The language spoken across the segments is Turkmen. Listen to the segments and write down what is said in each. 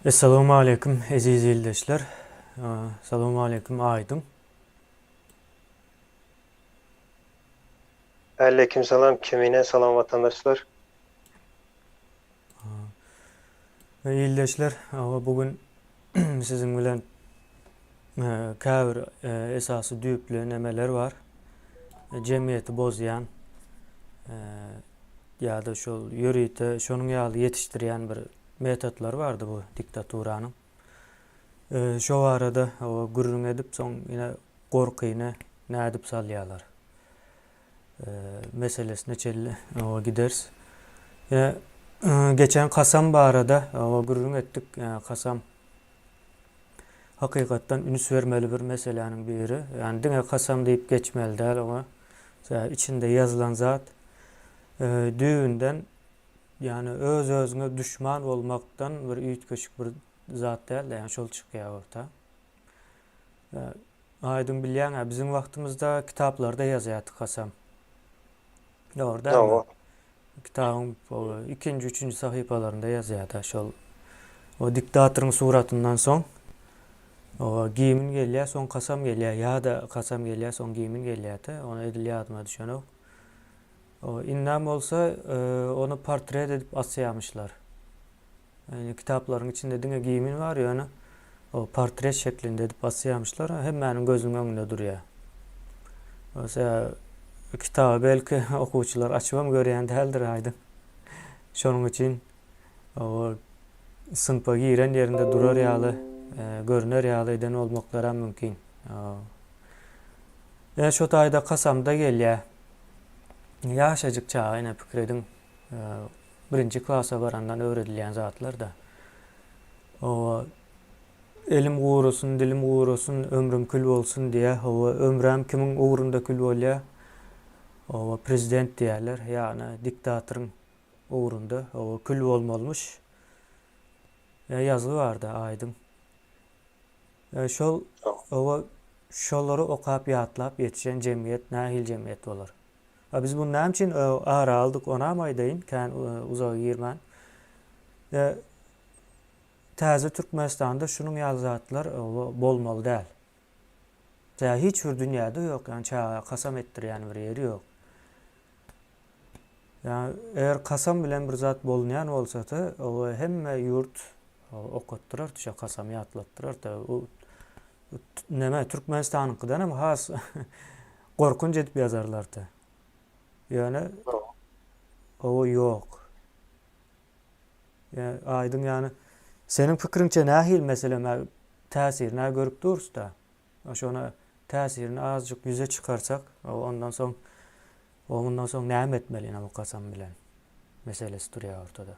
Essalawmaleýkim eziz ildeşler. Salowmaleýkim Aýdyň. Aleýkim salam Kemine salam watandaşlar. Ildeşler, bu gün siziň bilen käbir esasy düýpli nemeler bar. Jemgyýeti bozýan ýa-da şol ýörite şonuň ýaly ýetişdirýän bir metodlary bardy bu diktaturanyň. Şo barada gürrüň edip, soň ýene gorkyny nädip salýarlar meselesine çenli gideris. Ýene geçen kasam barada gürrüň etdik. Kasam hakykatdan üns bermeli bir meseläniň biri. Ýani diňe kasam diýip geçmeli däl oňa. Içinde ýazylan zat düýbünden ýani öz-özüňe duşman bolmakdan bir üýtgeşik bir zat däl-de, ýani şol çykýar orta. Aýdyň bilýäň-ä, biziň wagtymyzda kitaplarda ýazýardy kasam. Dogry dälmi? Kitabyň ikinji, üçünji sahypalarynda ýazýardy şol o diktatoryň suratyndan soň o gimn gelýär, soň kasam gelýär ýa-da kasam gelýär, soň gimn gelýärdi. Ony edil ýadyma düşenok. O indem bolsa ony portret edip asýarmyşlar. Ýöne kitaplaryň içinde diňe gimn bar, ýöne o portret şeklinde edip asýarmyşlar, hemmäniň gözüniň öňünde durýar. Ose kitaby belki okuwçylar açybam görýän däldir aýdyň. Şonuň üçin o synpa giren ýerinde durar ýaly, görner ýaly eden bolmaklaram mümkin. Ýa şo taýda kasamda gelýär. Ýaşajyk çaga ine pikir ediň. Birinji klasa barandan öwredilýän zatlar-da. Hawa, elim gurasyn, dilim gurasyn, ömrüm kül bolsun diýýär. Hawa, ömrem kimiň ugrunda kül bolýar? Hawa, prezident diýýärler, ýagny diktatoryň ugrunda, hawa, kül bolmalymyş. Ýa ýazgy barda aýdyň. Şol, hawa, şolary okap ýatlap ýetişen jemgyýet nähili jemgyýet bolar? A biz muny näme üçin ara aldyk, onam aýdaýyn, kän uzaga girmän. Täze Türkmenistanda şunuň ýaly zatlar bolmaly däl. Tä hiç bir dünýäde ýok, ýagny çaga kasam etdirýän bir ýeri ýok. Ýagny eger kasam bilen bir zat bolunýan bolsady, o hemme ýurt okatdyrardy, şo kasamy ýatlatdyrardy. Neme Türkmenistanyňkydan hem has gorkunç edip ýazarlardy. Ýöne owo ýok. Ýa aýdyň ýany seniň pikiriňçe nähili meselem täsirini görüp durusda. Şona täsirini azjyk ýüze çykarsak, ondan soň o mundan soň näme etmeli ine bu kasam bilen meselesi durýar ortada.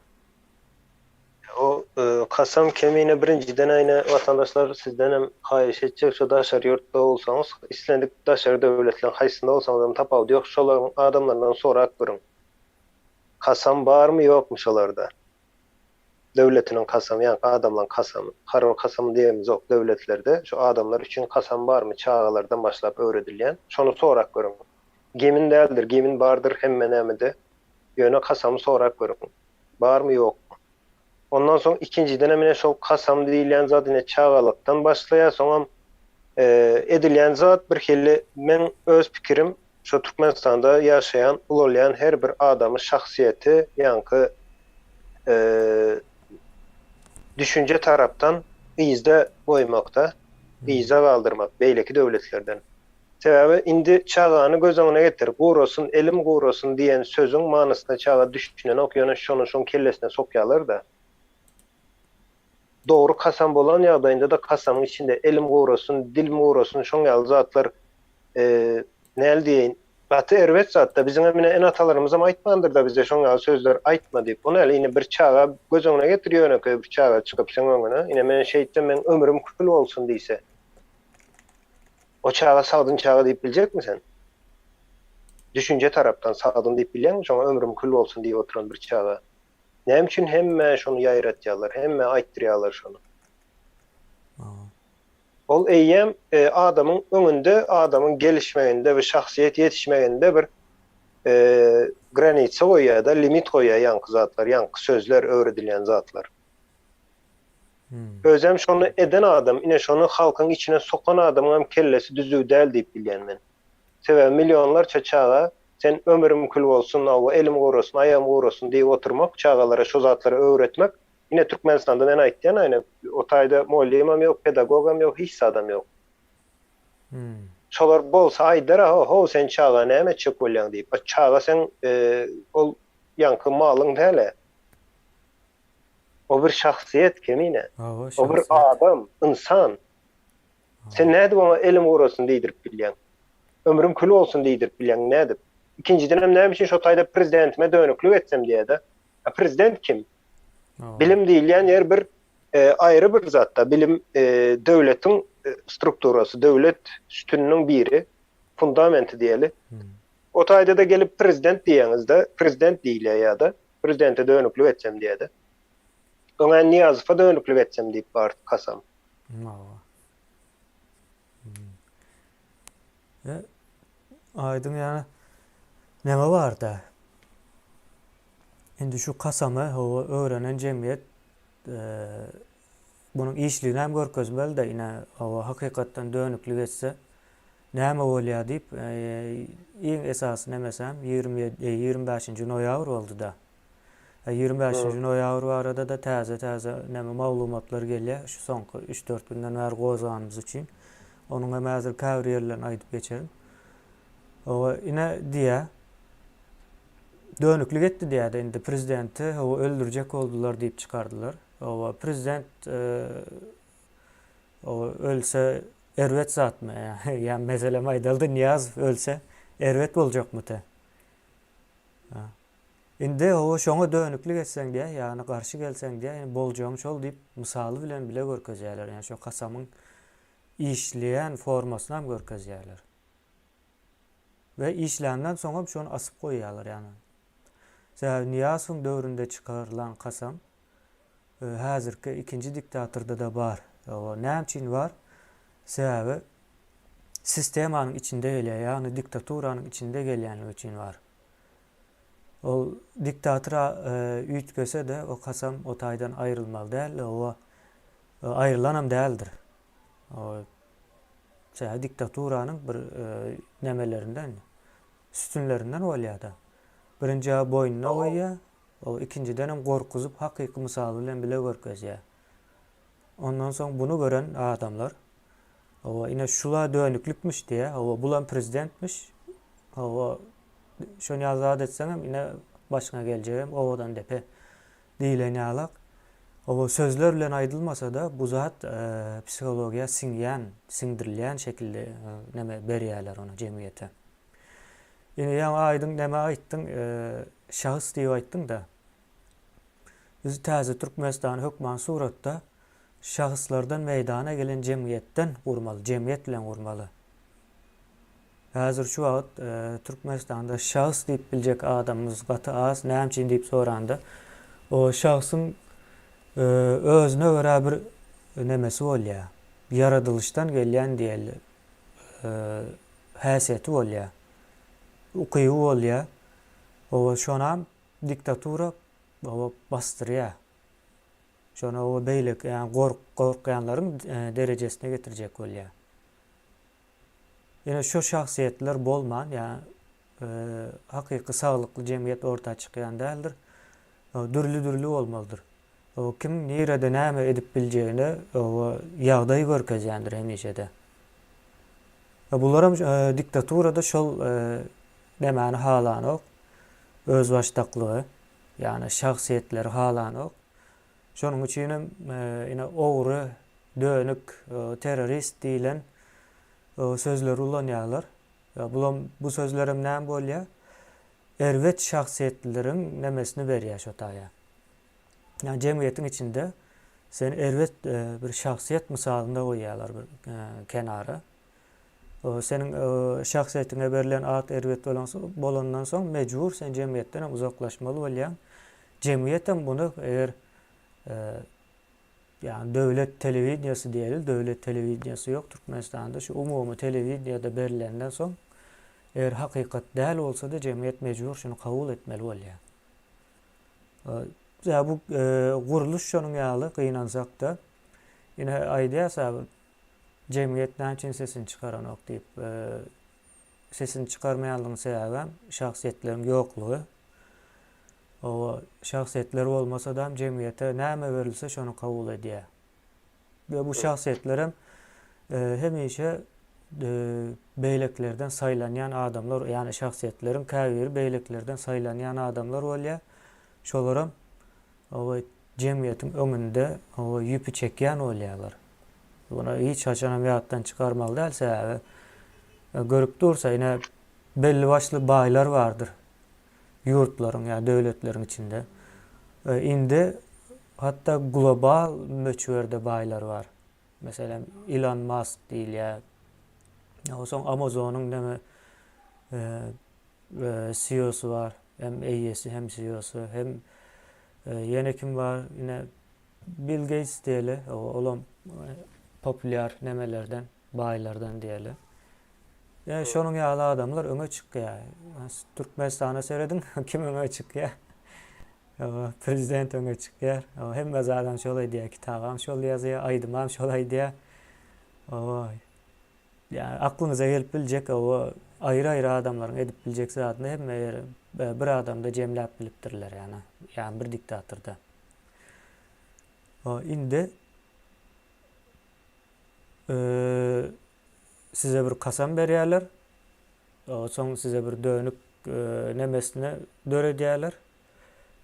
O kasam kemine birinjiden aýna watandaşlar sizdenem haýyş etjek şo daşary ýurtda bolsaňyz islendik daşary döwletleriň haýsynda bolsaňyzam tapawudy ýok şolaryň adamlaryndan sorap görüň kasam barmy ýokmy şolarda döwletiniň kasamy ýaňky adamlaň kasamy harby kasamy diýemizok döwletlerde şo adamlar üçin kasam barmy çagalardan başlap öwredilýän şony sorap görüň gemin däldir gemin bardyr hemme nämede ýöne kasamy sorap görüň. Barmy ýokmy? Ondan soň ikinjidenem ine şol kasam diýilýän zat ine çagalykdan başlaýar, soňam edilýän zat birhili meň öz pikirim şo Türkmenistanda ýaşaýan, ulalýan her bir adamy şahsyýeti ýaňky düşünje tarapdan yzda goýmakda, yza galdyrmak beýleki döwletlerden. Sebäbi indi çagany göz öňüne getir, gurasyn, elim gurasyn diýen sözüň manysyna çaga düşünenok, ýöne şony şoň kellesine sokýalar-da. Dogry kasam bolan ýagdaýynda-da kasamyň içinde elim gurasyn, dilim gurasyn şoň ýaly zatlar näl diýeýin, gaty erbet zat-da. Biziňem ine ene-atalarymyzam aýtmandyr-da bize şoň ýaly sözler aýtma diýip. Ony häli ine bir çaga göz öňüne getir ýönekeý bir çaga çykyp seň öňüne, ine men şeýtsem meň ömrüm kül bolsun diýse. O çaga sagdyn çaga diýip biljekmi sen? Düşünje tarapdan sagdyn diýip bilýäňmi şoňa ömrüm kül bolsun diýip oturan bir çaga? Näme üçin hemmä şony ýaýratýarlar, hemmä aýtdyrýarlar şony? Ol eýýäm adamyň öňünde, adamyň gelişmeginde we şahsyýet ýetişmeginde bir granitsa goýýar-da, limit goýýar ýaňky zatlar, ýaňky sözler, öwredilýän zatlar. Özem şony eden adam, ine şony halkyň içine sokan adamyňam kellesi düzüw däl diýip bilýän men. Sebäbi millionlarça çaga sen ömrüm kül bolsun, hawa elim gurasyn, aýagym gurasyn diýip oturmak, çagalara şo zatlary öwretmek, ine Türkmenistanda men aýtýan aýna o taýda mugallymam ýok, pedagogam ýok, hiç zadam ýok. Şolar bolsa aýdar-a ho-how sen çaga näme etjek bolýaň diýip. A çaga seň ol ýaňky malyň däl-ä. O bir şahsyýet Kemine. O bir adam, ynsan. Sen nädip oňa elim gurasyn diýdirip bilýäň? Ömrüm kül bolsun diýdirip bilýäň nädip? Ikinjidenem näme üçin şo taýda prezidentime dönüklik etsem diýýä-de. A prezident kim? Bilim diýilýän ýer bir aýry bir zatda. Bilim döwletiň strukturasy, döwlet sütüniniň biri, fundamenti diýeli. O taýda-da gelip prezident diýýäňiz-de, prezident diýilýär ýa-da. Prezidente dönüklik etsem diýýä-de. Öňä Nyýazowa dönüklik etsem diýip bar kasam. Hawa. E, aýdyň ýa näme barda? Indi şu kasamy hawa öwrenen jemgyýet e, bunuň işligini hem görkezmeli-de, ine hawa hakykatdan dönüklik etse näme bolýar diýip, e, iň esasy nemesem 27 25-nji noýabr boldy-da. 25-nji noýabr barada-da täze-täze näme maglumatlar gelýär. Şu soňky üç-dört günden bäri gozganymyz üçin. Onuň hem häzir käbir ýerlerini aýdyp geçerin. Hawa, ine diýýär. Dönüklik etdi diýýär-de indi prezidenti hawa öldürjek boldular diýip çykardylar. Hawa, prezident hawa ölse erbet zatmy? Ýa meselem aýdaly-da Nyýazow ölse erbet boljakmy te? Indi hawa şoňa dönüklik etseň diýýär, ýagny garşy gelseň diýýär, indi boljagyň şol diýip mysaly bilen bile görkezýärler, ýagny şo kasamyň işleýän formasynam görkezýärler. We işländen soňam şony asyp goýýarlar ýagny. Sebäbi Nyýazowyň döwründe çykarylan kasam häzirki ikinji diktatorda-da bar. Hawa, näme üçin bar? Sebäbi sistemanyň içinde gelýär, ýagny diktaturanyň içinde gelýänligi üçin bar. Ol diktator üýtgese-de, o kasam o taýdan aýrylmaly däl, oba aýrylanam däldir. O sebäbi diktaturanyň bir nemelerinden, sütünlerinden bolýar-da. Birinji-ä boýnuna goýýar, o ikinjidenem gorkuzyp hakyky mysaly bilen bile görkezýär. Ondan soň buny gören adamlar, Hawa, ine şula dönüklikmiş diýýär, hawa, bulam prezidentmiş, hawa, Şony ýaly zat etseňem ine başyňa geljegem owadan depe diýlen ýalak. Oba sözler bilen aýdylmasa-da bu zat psihologiýa siňýän, siňdirilýän şekilde neme berýärler ony jemgyýete. Ine ýaňy aýdyň neme aýtdyň, şahs diýip aýtdyň-da. Biz täze Türkmenistany hökman suratda şahslardan meýdana gelen jemgyýetden gurmaly, jemgyýet bilen gurmaly. Häzir şu wagt Türkmenistanda şahs diýip biljek adamymyz gaty az. Näme üçin diýip soranda, o şahsyň özüne görä bir nemesi bolýar. Ýaradylyşdan gelýän diýeli häsiýeti bolýar. Ukyby bolýar. Oba şonam diktatura oba basdyrýar. Şony oba beýleki ýagny gorkýanlaryň derejesine getirjek bolýar. Ýöne şo şahsyýetler bolman, ýa hakyky saglykly jemgyýet orta çykýan däldir. Dürli-dürli bolmalydyr. Kim nirede näme edip biljegini ýagdaý görkezýändir hemişe-de. Bularam diktaturada şol nämäni halanok, özbaşdaklygy, ýagny şahsyýetleri halanok. Şonuň üçinem ine ogry, dönük, terrorist diýlen sözleri ulanýarlar. Bulam bu sözlerem näme bolýar? Erbet şahsyýetleriň nemesini berýär şo taýa. Ýagny jemgyýetiň içinde seni erbet bir şahsyýet mysalynda goýýarlar bir kenara. Seniň şahsyýetiňe berlen at erbet bolandan soň mejbur sen jemgyýetden hem uzaklaşmaly bolýaň. Jemgyýetem muny eger ýagny döwlet telewideniýesi diýeli, döwlet telewideniýesi ýok Türkmenistanda, şu umumy telewideniýede berilenden soň eger hakykat däl bolsa-da jemgyýet mejbur şuny kabul etmeli bolýar. Ýa bu gurluş şonuň ýaly gynansak-da. Ine aýdýarsa jemgyýet näme üçin sesini çykaranok diýip, sesini çykarmaýanlygyň sebäbem şahsyýetleriň ýoklugy. Oba şahsyýetler bolmasadam jemgyýete näme berilse şony kabul edýär. We bu şahsyýetlerem hemişe beýlekilerden saýlanýan adamlar, ýagny şahsyýetleriň käbiri beýlekilerden saýlanýan adamlar bolýar. Şolaram oba jemgyýetiň öňünde oba ýüpi çekýän bolýarlar. Muny hiç haçanam ýatdan çykarmaly däl, sebäbi görüp dursa ine belli başly baýlar bardyr ýurtlaryň ýa döwletleriň içinde. Indi hatda global möçberde baýlar bar. Meselem, Ilon Mask diýilýär. Soň Amazonyň neme CEO-sy bar. Hem eýesi, hem CEO-sy, hem ýene kim bar? Ine Bill Gates diýeli, olam populýar nemelerden, baýlardan diýeli. Ýa şonuň ýaly adamlar öňe çykýar. Türkmenistana serediň, kim öňe çykýar? Prezident öňe çykýar. Hemme zadam şol edýär, kitabam şol ýazýar, aýdymam şol aýdýar. Ýa aklyňyza gelip biljek o aýry-aýry adamlaryň edip biljek zadyny hemme ýere bir adamda jemläp bilipdirler ýa-ni, ýa bir diktatorda. O indi size bir kasam berýärler. Soň size bir dönük nemesini döredýärler.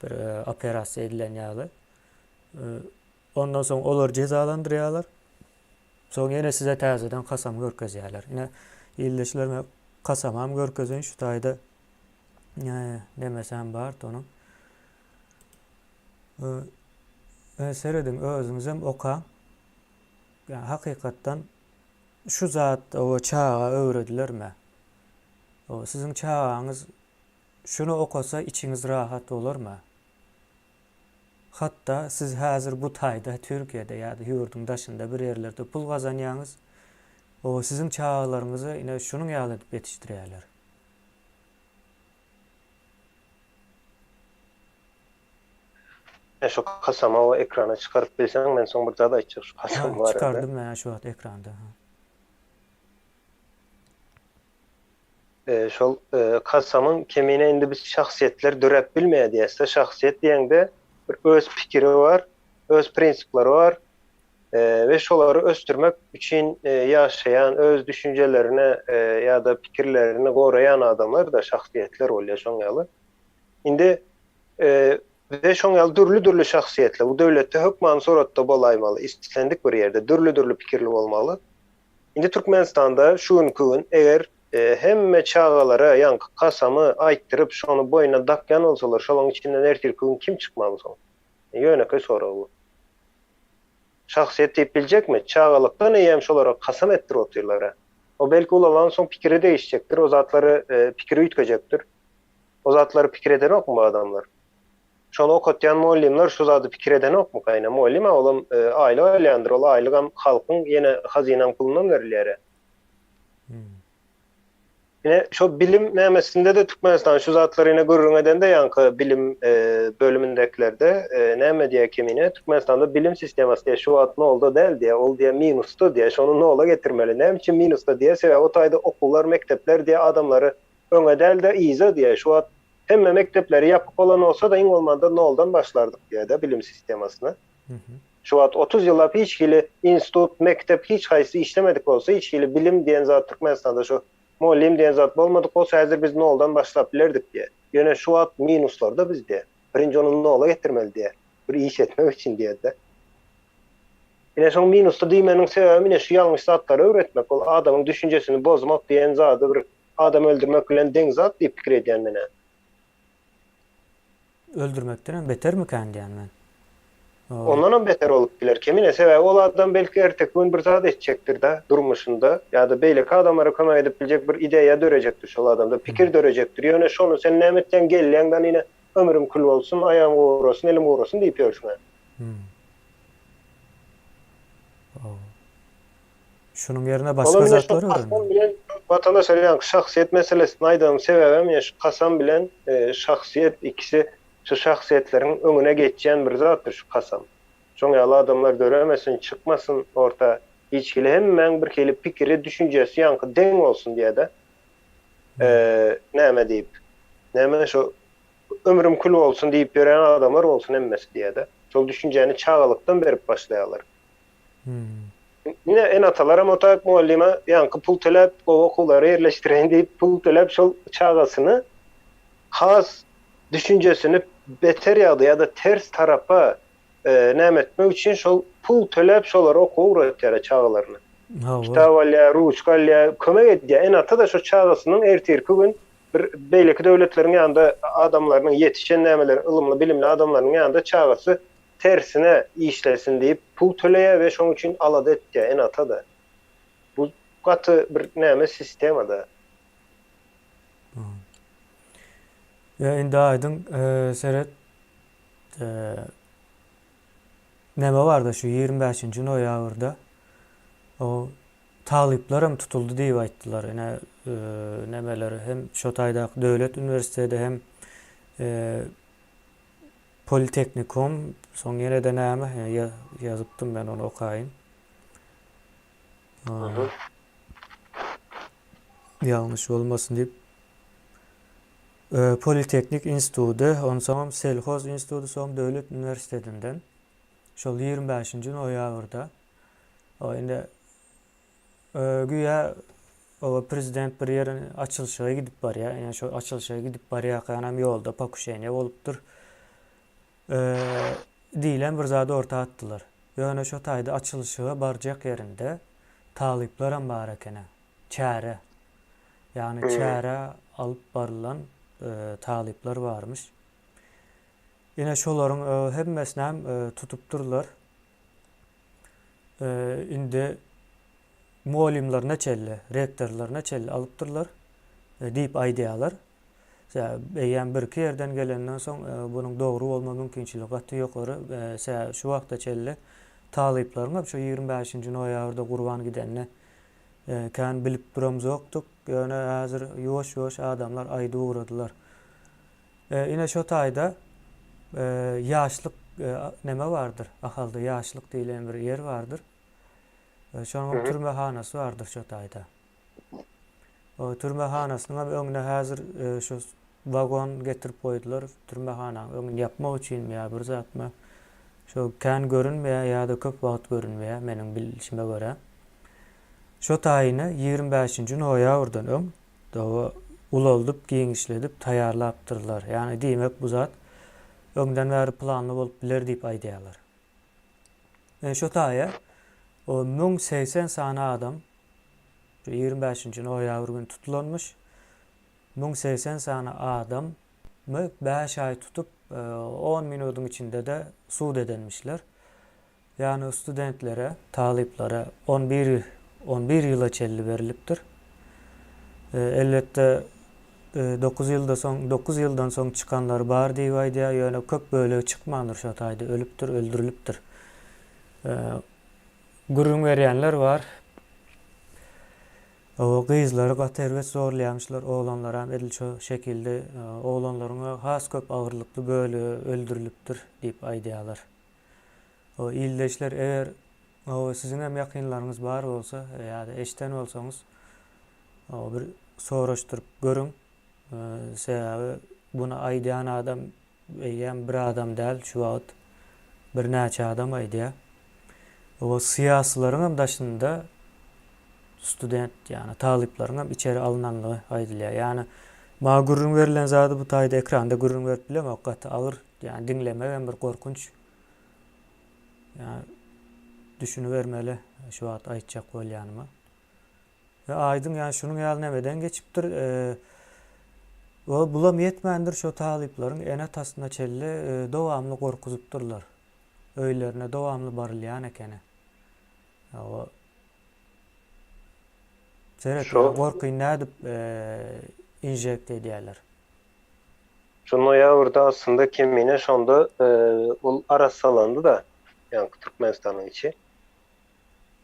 Bir operasiýa edilen ýaly. Ondan soň olary jezalandyrýarlar. Soň ýene size täzeden kasam görkezýärler. Ine, ildeşler men kasamam görkezeýin şu taýda nemesem bardy onuň. Serediň özüňizem okaň. Ýa hakykatdan şu zat o çaga öwredilermi? O siziň çagaňyz şuny okasa içiňiz rahat bolarmy? Hatda siz häzir bu taýda Türkiýede ýa-da ýurduň daşynda bir ýerlerde pul gazanýaňyz, o siziň çagalaryňyzy ine şunuň ýaly edip ýetişdirýärler. Sen şu kasamy o ekrana çykaryp bilseň men soň bir zat aýtjak şu kasam barada. Çykardym men şu wagt ekranda. Şol kasamyň kemine indi biz şahsyýetler döräp bilmeýär diýäsde şahsyýet diýeňde bir öz pikiri bar, öz prinsipleri bar we şolary ösdürmek üçin ýaşaýan, öz düşünjelerini ýa-da pikirlerini goraýan adamlar-da şahsyýetler bolýar şoň ýaly. Indi we şoň ýaly dürli-dürli şahsyýetler bu döwletde hökmany suratda bolaýmaly, islendik bir ýerde dürli-dürli pikirli bolmaly. Indi Türkmenistanda şu günki gün eger hemme çagalara ýaňky kasamy aýtdyryp şony boýnuna dakýan bolsalar şolaň içinden ertirki gün kim çykmaly soň? Ýönekeý sorag bu. Şahsyýet diýip biljekmi? Çagalykdan eýýäm şolara kasam etdirip otyrlar-a. O belki ulalansoň pikiri degişjekdir, o zatlary pikiri üýtgejekdir. O zatlary pikir edenokmy bu adamlar? Şony okatýan mugallymlar şu zady pikir edenokmy gaýna? Mugallym-a olam aýlyk alýandyr, ol aýlygam halkyň ýene hazynaň pulundan berilýär-ä. Ine, şo bilim nämesinde-de Türkmenistan şu zatlary ine gürrüň edende ýaňky bilim bölümindäkilerde näme diýýär Kemine, Türkmenistanda bilim sistemasy diýýär şu wagt nolda däl diýýär, ol diýýär minusda diýýär, şony nola getirmeli. Näme üçin minusda diýýär, sebäbi o taýda okuwlar, mekdepler diýýär adamlary öňe däl-de yza diýýär, şu wagt hemme mekdepleri ýapyk bolan bolsa-da iň bolmanda noldan başlardyk diýýär-de bilim sistemasyna. Şu wagt 30 ýyllap hiç hili institut, mekdep hiç haýsy işlemedik bolsa, hiç hili bilim diýen zat Türkmenistanda şu mugallym diýen zat bolmadyk bolsa häzir biz noldan başlap bilerdik diýýär. Ýöne şu wagt minuslarda biz diýýär. Birinji ony nola getirmeli diýýär. Bir iş etmek üçin diýýär-de. Ine şoň minusda diýmeginiň sebäbi ine şu ýalňyş zatlary öwretmek, ol adamyň düşünjesini bozmak diýen zady bir adam öldürmek bilen deň zat diýip pikir edýän men-ä. Öldürmekdenem betermikän diýän men. Ondanam beter bolup biler kemine, sebäbi ol adam belki erteki gün bir zat etjekdir-de durmuşynda ýa-da beýleki adamlara kömek edip biljek bir ideýa dörejekdir şol adamda, pikir dörejekdir. Ýöne şony sen näme etseň gelýäňden ine ömrüm kül bolsun, aýagym gurasyn, elim gurasyn diýip ýörsüň-ä. Şunuň ýerine başga zatlar öwrenmeli. Kasam bilen watandaşlar ýaňky şahsyýet meselesini aýdanyň sebäbem ýa şu kasam bilen şahsyýet ikisi şu şahsyýetleriň öňüne geçýän bir zatdyr şu kasam. Şoň ýaly adamlar döremesin, çykmasyn orta. Hiç hili hemmäň bir hili pikiri, düşünjesi ýaňky deň bolsun diýýä-de. Näme diýip. Näme şo ömrüm kül bolsun diýip ýören adamlar bolsun hemmesi diýýä-de. Şol düşünjäni çagalykdan berip başlaýarlar. Ine ene-atalaram otak mugallyma ýaňky pul töläp gowy okuwlara ýerleşdireýin diýip pul töläp şol çagasyny has düşünjesini beter ýagdaý ýa-da ters tarapa näme etmek üçin şol pul töläp şolary okuwa ugratýarlar çagalaryny. Kitap alýar, ruçka alýar, kömek edýär. Ene-ata-da şo çagasynyň ertirki gün bir beýleki döwletleriň ýanynda adamlarynyň ýetişen nämeler ylymly bilimli adamlarynyň ýanynda çagasy tersine işlesin diýip pul töleýär we şoň üçin alada etýär ene-ata-da. Bu gaty bir näme sistema-da. Ýa indi aýdyň seret neme barda şu 25-nji noýabrda o talyplar hem tutuldy diýip aýtdylar. Ine nemeler hem şo taýdaky döwlet uniwersiteti hem Politeknikum, soň ýene-de näme, ýazypdym men ony okaýyn. Ýalňyş bolmasyn diýip. Politeknik instituty, onsoňam Selhoz instituty, soň Döwlet uniwersitetinden. Şol 25-nji noýabrda. O indi Güýä oba prezident bir ýere açylyşyga gidip barýar. Ýa şo açylyşyga gidip barýarkanam ýolda pokuşeniýe bolupdyr. Diýlen bir zady orta atdylar. Ýöne şo taýda açylyşyga barjak ýerinde talyplaram bar ekeni. Çäre. Ýagny çärä alyp barylan talyplar barmyş. Ine şolaryň hemmesinem tutupdyrlar. Indi mugallymlaryna çenli, rektorlaryna çenli alypdyrlar diýip aýdýarlar. Sebäbi eýýäm birki ýerden gelenden soň bunuň dogry bolma mümkinçiligi gaty ýokary. Sebäbi şu wagta çenli talyplaryň hem şu 25-nji noýabrda gurban gidenini kän bilip duramzokdyk. Ýöne häzir ýuwaş-ýuwaş adamlar aýdyp ugradylar. Ine şo taýda ýaşlyk neme bardyr, Ahalda ýaşlyk diýlen bir ýer bardyr. Şonuň türmehanasy bardyr şo taýda. O türmehanasynyň hem öňüne häzir şu wagon getirip goýdular. Türmehananyň öňüni ýapmak üçinmi ýa bir zatmy? Şo kän görünmeýär ýa-da köp wagt görünmeýär meniň bilşime görä. Şo taýyny 25-nji noýabrdan öň Dawa ulaldyp, giňişledip taýýarlapdyrlar. Ýagny diýmek bu zat öňden bäri planly bolup biler diýip aýdýarlar. Ýöne şo taýa o 1080 sany adam şu 25-nji noýabr güni tutulanmyş. 1080 sany adamy 5 aý tutup, on minudyň içinde-de sud edenmişler. Ýagny studentlere, talyplara on bir, on bir ýyla çenli berlipdir. Elbetde, dokuz ýylda soň, dokuz ýyldan soň çykanlary bar diýip aýdýar, ýöne köp bölegi çykmandyr şo taýda, ölüpdir, öldürilipdir. Gürrüň berýänler bar. Hawa, gyzlary gaty erbet zorlaýamyşlar, oglanlaram edil şo şekilde, oglanlaryň has köp agyrlykly bölegi öldürilipdir diýip aýdýarlar. O ildeşler eger o siziň hem ýakynlaryňyz bar bolsa ýa-da eşden bolsaňyz o bir soraşdyryp görüň. Sebäbi buny aýdýan adam eýýäm bir adam däl şu wagt birnäçe adam aýdýar. O syýasylaryň hem daşynda student ýagny talyplaryň hem içeri alynanlygy aýdylýar. Ýagny maňa gürrüň berilen zady bu taýda ekranda gürrüň berip bilemok gaty agyr Ýani diňlemegem bir gorkunç. Ýani düşünibermeli şu wagt aýtjak bolýanyma. We aýdyň ýani şunuň ýaly nämeden geçipdir. We bulam ýetmändir şo talyplaryň ene-atasyna çenli dowamly gorkuzypdyrlar. Öýlerine dowamly barylýan ekeni. O Seret, gorkyny nädip inžekt edýärler. Şu noýabrda aslynda kemine şonda ol arassalandy-da, ýaňky Türkmenistanyň içi.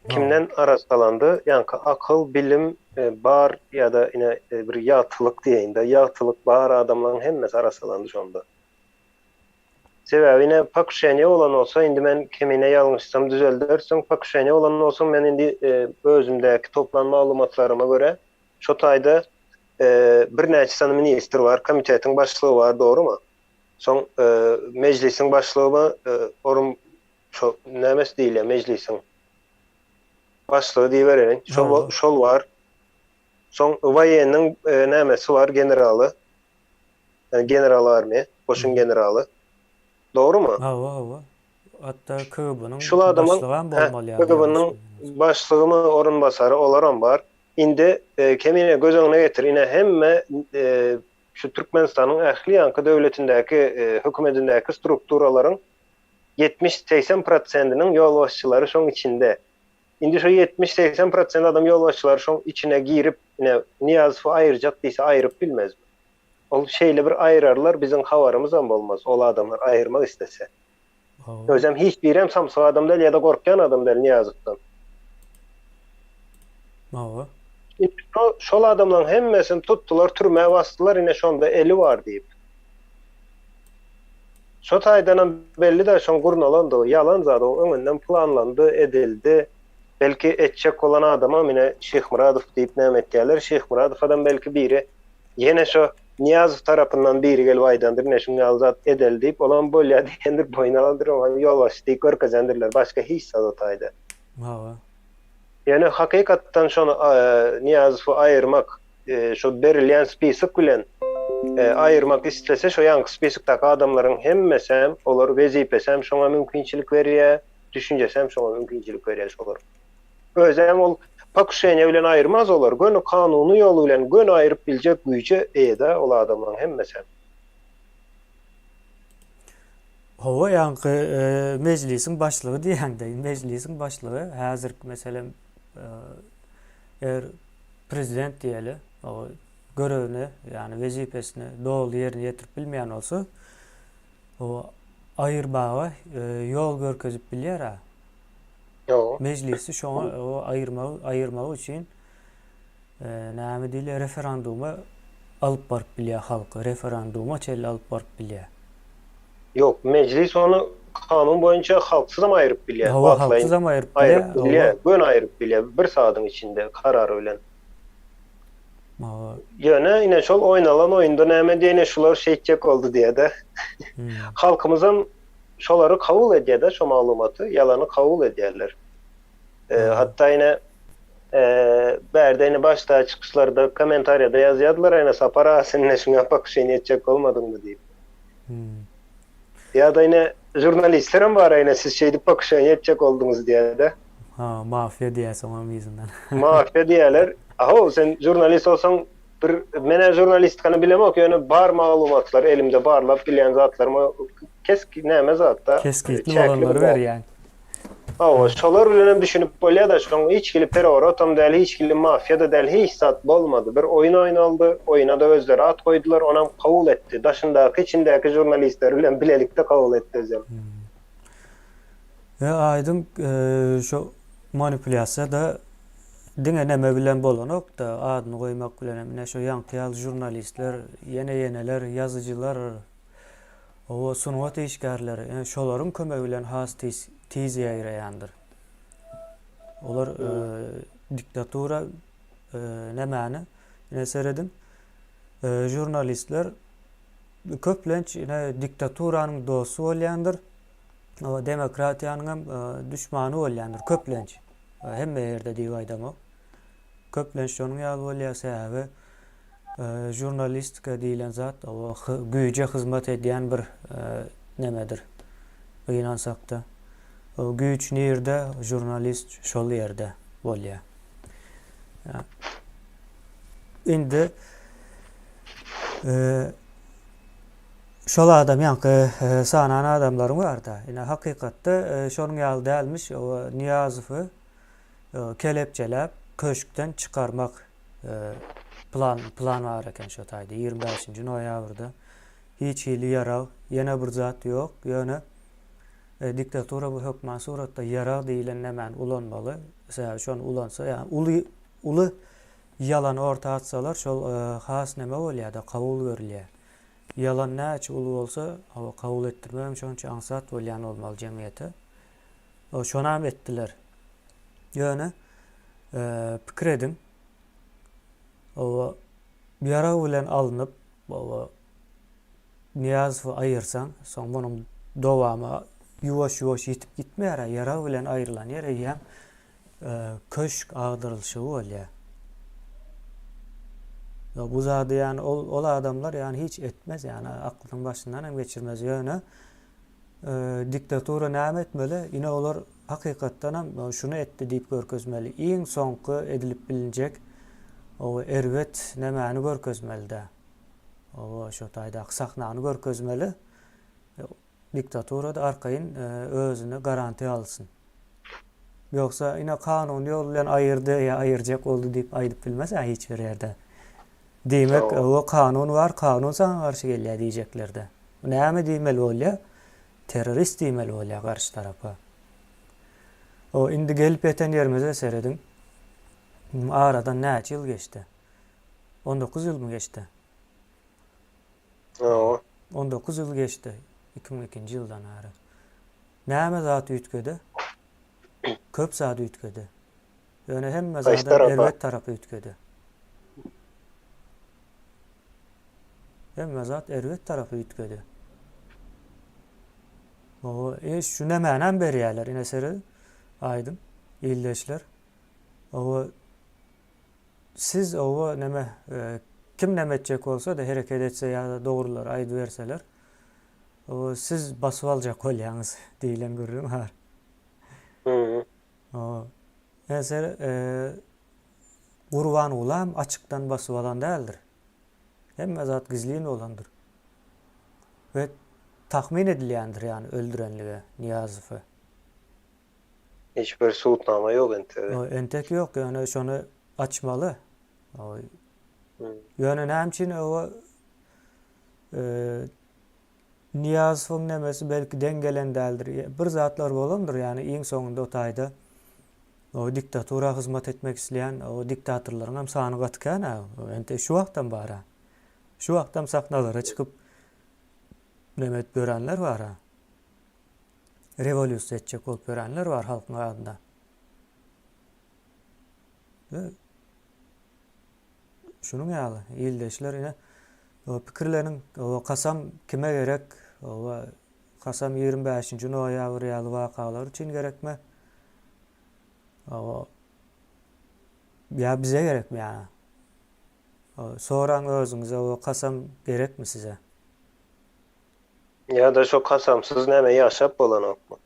Kimden arassalandy? Ýaňky akyl, bilim bar ýa-da ine bir ýagtylyk diýeýin-de, ýagtylyk bar adamlaryň hemmesi arassalandy şonda. Sebäbi ine pokuşeniýe bolan bolsa indi men kemine ýalňyşsam düzeldersiň, pokuşeniýe bolan bolsa men indi özümdäki toplan maglumatlaryma görä şo taýda birnäçe sany ministr bar, komitetiň başlygy bar dogrymy? Soň mejlisiň başlygymy orun şo nämesi diýilýär mejlisiň başlygy diýibereýin. Şol şol bar. Soň woýenniň nämesi bar generaly. General armiýa, goşun generaly. Dogrymy? Hawa, hawa. Hatda KGB-niň başlygam bolmaly ýaly. KGB-niň başlygymy, orunbasary olaram bar. Indi Kemine göz öňüne getir, ine hemme şu Türkmenistanyň ähli ýaňky döwletindäki, hökümetindäki strukturalaryň 70-80 prosentiniň ýolbaşçylary şoň içinde. Indi şu 70-80 prosent adam ýolbaşçylary şoň içine girip, ine Nyýazowy aýyrjak diýse aýryp bilmezmi? Ol şeýle bir aýyrarlar, biziň habarymyzam bolmaz, ol adamlar aýyrmak islese. Özem hiç birem samsyk adam däl ýa-da gorkýan adam däl Nyýazowdan. Hawa. Indi şol adamlaryň hemmesini tutdular, türmä basdylar, ine şonda eli bar diýip. Şo taýdanam belli-dä şoň gurnalandygy, ýalan zat, o öňünden planlandy, edildi. Belki etjek bolan adamam ine Şyhmyradow diýip näme etýärler, Şyhmyradowadam belki biri ýene şo Nyýazow tarapyndan biri gelip aýdandyr, ine şuň ýaly zat edeli diýip, olam bolýa diýendir, boýun alandyr, oňa ýolbaşçy diýip görkezendirler, başga hiç zat o taýda. Hawa. Ýöne hakykatdan şony Nyýazowy aýyrmak, şo berilýän spisok bilen aýyrmak islese, şo ýaňky spisokdaky adamlaryň hemmesem, olar wezipesem şoňa mümkinçilik berýär, düşünjesem şoňa mümkinçilik berýär şolar. Özem ol pokuşeniýe bilen aýyrmaz olar, göni kanuny ýol bilen göni aýryp biljek güýje eýe-dä ol adamlaryň hemmesem. Hawa ýaňky mejlisiň başlygy diýýäňdä, mejlisiň başlygy häzirki meselem eger prezident diýeli, görevini, ýagny wezipesini doly ýerine ýetirip bilmeýän bolsa, o aýyrmaga ýol görkezip bilýär-ä. Mejlisi şoňa aýyrmagy aýyrmagy üçin näme diýilýär referanduma alyp baryp bilýär halky referanduma çenli alyp baryp bilýär. Ýok, mejlis ony kanun boýunça halksyzam aýyryp bilýär. Hawa, halksyzam aýyryp bilýär. Aýyryp bilýär, göni aýyryp bilýär bir sagadyň içinde karary bilen. Hawa. Ýöne ine şol oýnalan oýunda näme diýen ine şular şeýtjek boldy diýýär-de. Halkymyzam şolary kabul edýär-de şo maglumaty, ýalany kabul edýärler. Hatda ine bärde ine başda çykyşlarda kommentariýada ýazýardylar ine Sapar aga sen ine şuňa pokušeniýe etjek bolmadyňmy diýip. Ýa-da ine žurnalistlerem bar ine siz şeýdip pokušeniýe etjek bolduňyz diýýär-de. Ha, mafiýa diýýär soňam yzyndan. Mafiýa diýýärler. Ahow sen žurnalist bolsaň bir men-ä žurnalistikany bilemok ýöne bar maglumatlar elimde barlap bilýän zatlaryma kesk näme zatda. Kesgitli bolanlary berýäň. Hawa, şolar bilenem düşünip bolýa-da, şoň hiç hili pereworotam däl, hiç hili mafiýa-da däl, hiç zat bolmady. Bir oýun oýnaldy, oýuna-da özleri at goýdular, onam kabul etdi. Daşyndaky, içindäki žurnalistler bilen bilelikde kabul etdi özem. Ýa aýdyň şo manipulýasiýa-da diňe neme bilen bolanok-da, adyny goýmak bilenem, ine şo ýaňky ýaly žurnalistler, ýene-ýeneler, ýazyjylar, Hawa, sungat işgärleri, ýöne şolaryň kömegi bilen has tiz tiz ýaýraýandyr. Olar diktatura nämäni, ine serediň, žurnalistler köplenç ine diktaturanyň dosty bolýandyr, hawa, demokratiýanyň hem duşmany bolýandyr köplenç. Hemme ýerde diýip aýdamok. Köplenç şonuň ýaly bolýar, sebäbi Žurnalistika diýlen zat o güýje hyzmat edýän bir nemedir. Gynansakda. O güýç nirde, žurnalist şol ýerde bolýar. Indi şol adam ýaňky sanan adamlaryň barda. Ine hakykatda şonuň ýaly dälmiş. O Nyýazowy kelepçeläp köşkden çykarmak Plan plan bar eken şo taýda 25-nji noýabrda. Hiç hili ýarag, ýene bir zat ýok. Ýöne e, diktatura bu hökman suratda ýarag diýlen nämäni ulanmaly. Sebäbi şony ulansa, ýa uly uly ýalany orta atsalar, şol e, has näme bolýar-da, kabul görülýär. Ýalan näçe uly bolsa, hawa, kabul etdirmegem şonça aňsat bolýan bolmaly jemgyýete. Şonam etdiler. Ýöne pikir ediň, hawa, ýarag bilen alnyp, hawa, Nyýazowy aýyrsaň, soň munuň dowamy ýuwaş-ýuwaş ýitip gitmeýär-ä, ýarag bilen aýrylan ýer eýýäm köşk agdarylyşygy bolýar. Bu zady ýany ol ol adamlar ýany hiç etmez ýany aklynyň başyndan hem geçirmez. Ýöne diktatura näme etmeli? Ine olar hakykatdan hem şuny etdi diýip görkezmeli. Iň soňky edilip bilinjek o erbet nämäni görkezmeli-dä. O şo taýdaky sahnany görkezmeli. Diktatura-da arkaýyn özüne garantiýa alsyn. Ýogsa ine kanuny ýol bilen aýyrdy ýa aýyrjak boldy diýip aýdyp bilmez-ä hiç bir ýerde. Diýmek, o kanun bar, kanun saňa garşy gelýär diýjekler-de. Näme diýmeli bolýar? Terrorist diýmeli bolýar garşy tarapa. O indi gelip ýeten ýerimize serediň. Aradan näçe ýyl geçdi? 19 ýylmy geçdi? Hawa. 19 ýyl geçdi 2002-nji ýyldan bäri. Näme zat üýtgedi? Köp zat üýtgedi. Ýöne hemme zadam erbet tarapa üýtgedi. Hemme zat erbet tarapa üýtgedi. O, e, şu nämänem berýärler, ine seret, aýdyň, ildeşler. O, siz oba neme, e, kim näme etjek bolsa-da, hereket etse ýa-da dogrulary aýdyberseler, O siz basyp aljak bolýaňyz diýlen gürrüň bar. O Meser Gurbangulam açykdan basyp alan däldir. Hemme zat gizlin bolandyr. We tahmyn edilýändir ýany öldürenlige Nyýazowy. Hiç bir subutnama ýok entek. O entek ýok ýöne şony açmaly. O Ýöne näme üçin o Nyýazowyň nemesi belki deň gelen däldir. Bir zatlar bolandyr, ýagny iň soňunda o taýda o diktatura hyzmat etmek isleýän o diktatorlaryň hem sany gaty kän-ä. Entek şu wagtam bar-a. Şu wagtam sahnalara çykyp neme edip ýörenler bar-a. Rewolýusiýa etjek bolup ýörenler bar halkyň adyna. Şunuň ýaly, ildeşler ine, pikirleniň, kasam kime gerek, kasam 25-nji noýabr ýaly wakalar üçin gerekmi? Ýa bize gerekmi ýa? Soraň özüňize, kasam gerekmi size? Ýa-da şo kasamsyz näme ýaşap bolanokmy?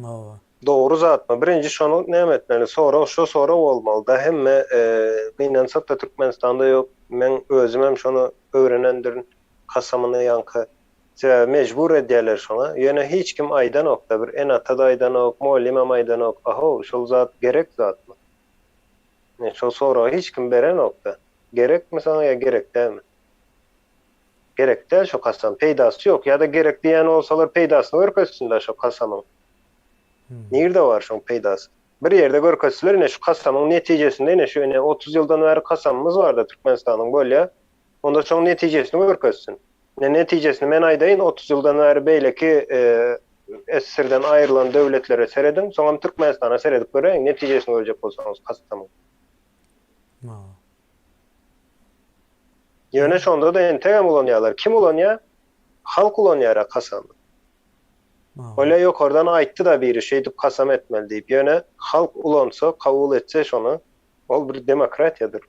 Hawa. Dogry zatmy? Birinji şony näme etmeli? Sorag şo sorag bolmalyda hemme gynansakda Türkmenistanda ýok. Meň özümem şony öwrenendirin kasamyny ýaňky. Sebäbi mejbur edýäler şoňa. Ýöne hiç kim aýdanokda bir ene-ata-da aýdanok, mugallymam aýdanok. Ahow şol zat gerek zatmy? Şol soragy hiç kim berenokda. Gerekmi saňa ýa gerek dälmi? Gerek däl şo kasam, peýdasy ýok. Ýa-da gerek diýýän bolsalar peýdasyny görkezsinler şo kasamyň. Nirde bar şoň peýdasy? Bir ýerde görkezseler ine şu kasamyň netijesinde ine şu ine 30 ýyldan bäri kasamymyz barda Türkmenistanyň bolýa. Onda şoň netijesini görkezsin. Ine netijesini men aýdaýyn 30 ýyldan bäri beýleki SSR-den aýrylan döwletlere serediň, soňam Türkmenistana seredip göräýiň netijesini görjek bolsaňyz kasamyň. Ýöne şonda-da entegem ulanýarlar. Kim ulanýar? Halk ulanýar-a kasamy. Bolýa ýokardan aýtdy-da biri şeýdip kasam etmeli diýip. Ýöne halk ulansa, kabul etse şony, ol bir demokratiýadyr.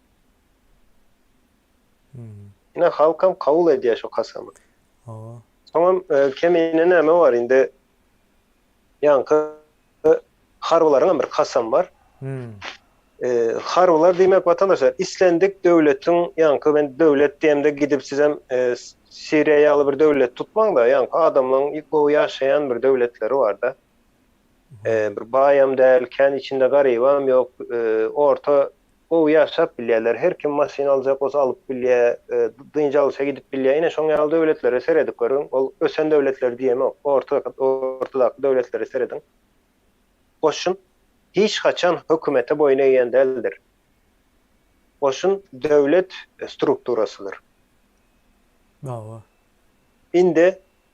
Ine halkam kabul edýär şo kasamy. Soňam kemine näme bar indi ýaňky harbylaryňam bir kasamy bar. Harbylar diýmek watandaşlar islendik döwletiň ýaňky men döwlet diýemde gidip sizem Siriýa ýaly bir döwlet tutmaňda ýaňky adamlaň gowy ýaşaýan bir döwletleri barda. Bir baýam däl kän içinde garybam ýok orta gowy ýaşap bilýärler her kim maşyn aljak bolsa alyp bilýär dynç alyşa gidip bilýär ine şoň ýaly döwletlere seredip görüň ol ösen döwletleri diýemok orta ortadaky döwletlere serediň. Goşun hiç haçan hökümete boýun egýän däldir. Goşun döwlet strukturasydyr. Hawa. Indi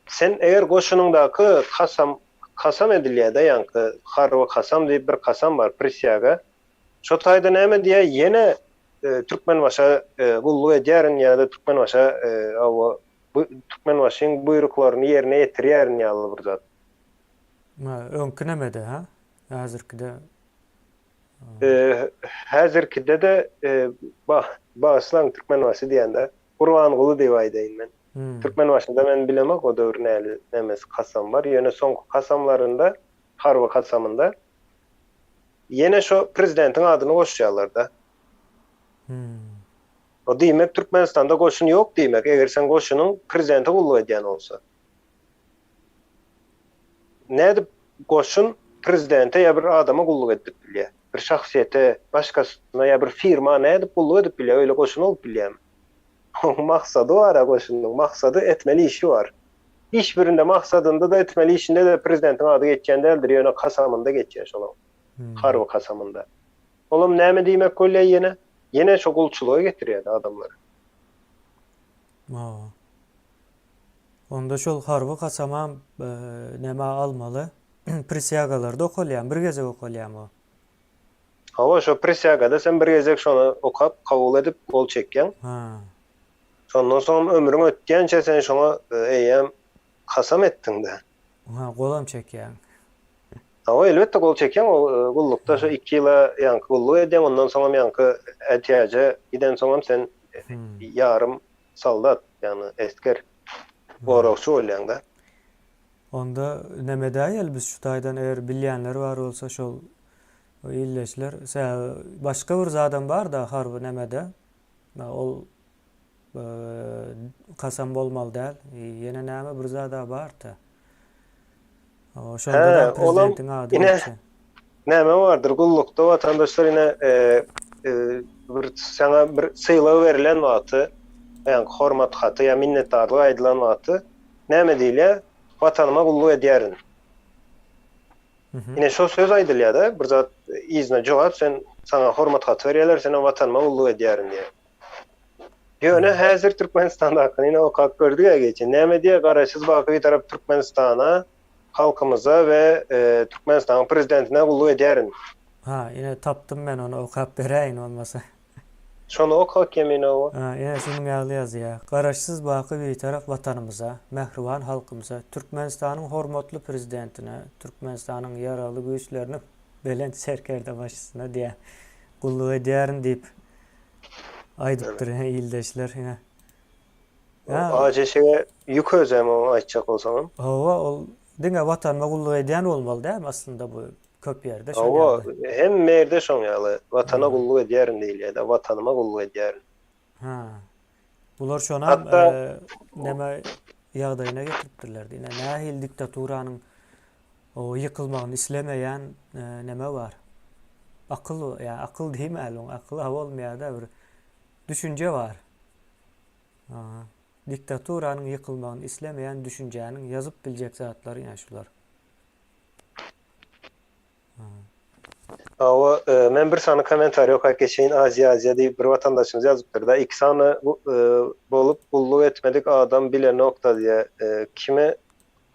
sen eger goşunyňdaky kasam, kasam edilýär-de ýaňky harby kasam diýip bir kasam bar, prisýaga. Şo taýda näme diýýär, ýene Türkmenbaşa gulluk edýärin ýa-da Türkmenbaşa hawa bu Türkmenbaşyň buýruklaryny ýerine ýetirýärin ýaly bir zat. Öňki nemede, hä? Häzirkide Häzirkide-de bagyşlaň Türkmenbaşy diýende Gurbanguly diýip aýdaýyn men. Türkmenbaşyda men bilemok o döwür näli nemesi kasam bar, ýöne soňky kasamlarynda harby kasamynda ýene şo prezidentiň adyny goşýarlarda. O diýmek Türkmenistanda goşun ýok diýmek, eger seň goşunyň prezidente gulluk edýän bolsa. Nädip goşun prezidente ýa bir adama gulluk edip bilýär? Bir şahsyýete, başgasyna ýa bir firma nädip gulluk edip bilýär? Öýle goşun bolup bilýärmi? Oň maksady bar-a goşunyň, maksady etmeli işi bar. Hiç birinde maksadynda-da etmeli işinde-de prezidentiň ady geçýän däldir, ýöne kasamynda geçýär şolaň. Harby kasamynda. Olam näme diýmek bolýar ýene? Ýene şo gulçulyga getirýär adamlary. Hawa. Onda şol harby kasamam näme almaly? Prisýagalarda okalýarmy? Bir gezek okalýarmy o? Hawa, şo prisýagada sen bir gezek şony okap, kabul edip, gol çekýäň. Ha. Şondan soňam ömrüň ötýänçä sen şoňa eýýäm kasam etdiň-dä. Ha, golam çekýäň. Hawa, elbetde gol çekýäň, ol gullukda şo iki ýyla ýaňky gulluk edýäň, ondan soňam ýaňky ätiýaja gidensoňam sen ýarym soldat, ýagny esger, goragçy bolýaň-da. Onda neme edäýeli biz şu taýdan eger bilýänler bar bolsa şol ildeşler sebäbi başga bir zadam bar-da harby nemede ol kasam bolmaly däl ýene näme bir zada bar-da. Şonda da prezidentiň ady geçýär. Näme bardyr gullukda watandaşlar ine bir saňa bir sylag berlen wagty, ýagny hormat haty ýa minnetdarlyk aýdylan wagty näme diýilýär? Watanyma gulluk edýärin. Ine şo söz aýdylýar-da, bir zat yzyna jogap sen saňa hormat haty berýärler, senem watanyma gulluk edýärin diýýär. Ýöne häzir Türkmenistandakyny ine okap gördük-ä geçen. Näme diýýär? Garaşsyz baky Bitarap Türkmenistana, halkymyza we Türkmenistanyň Prezidentine gulluk edýärin. Ha, ine tapdym men ony okap beräýin bolmasa. Şony oka Keminowa. Ha, ine şunuň ýaly ýazýar. Garaşsyz baky Bitarap Watanymyza, mähriban halkymyza, Türkmenistanyň hormatly Prezidentine, Türkmenistanyň Ýaragly Güýçleriniň Belent Serkerdebaşysyna diýýär, gulluk edýärin diýip Aýdypdyr ildeşler ine. Ýa Eşege ýük özem oňa aýtjak bolsaňam. Hawa ol diňe watanyma gulluk edýän bolmaly dälmi aslynda bu köp ýerde şol ýaly. Hawa hemme ýerde şoň ýaly watana gulluk edýärin diýilýär-de watanyma gulluk edýärin. Ha. Bular şonam näme ýagdaýyna getiripdirler. Ine nähili diktaturanyň O ýykylmagyny islemeýän neme bar. Akyl, ýa akyl diýmäli oňa, akyl-a bolmaýar-da bir düşünje bar. Diktaturanyň ýykylmagyny islemeýän düşünjäniň ýazyp biljek zatlary ine şular. Hawa, men bir sany kommentariý okap geçeýin, Aziýa Aziýa diýip bir watandaşymyz ýazypdyr-da, iki sany bolup gulluk etmedik adam bilenok-da diýýär. Kime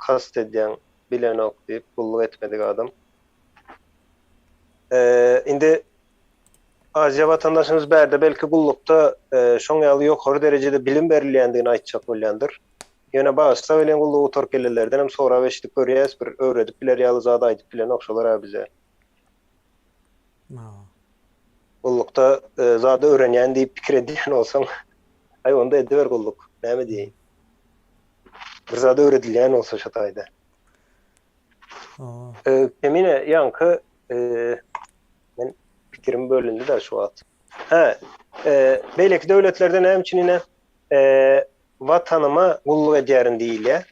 kast edýäň bilenok diýip gulluk etmedik adam. Indi Aziýa watandaşymyz bärde belki gullukda şoň ýaly ýokary derejede bilim berilýändigini aýtjak bolýandyr. Ýöne bagyşla welin gullugy gutaryp gelenlerden hem sorap eşidip görýäs bir öwredip biler ýaly zat aýdyp bilenok şolar-a bize. Gullukda zat öwrenýän diýip pikir edýän bolsaň, aý onda ediber gulluk, näme diýeýin. Bir zat öwredilýän bolsa şo taýda. Kemine ýaňky men pikirim bölündi-de şu wagt. Hä, beýleki döwletlerde näme üçin ine Watanyma gulluk edýärin diýilýär.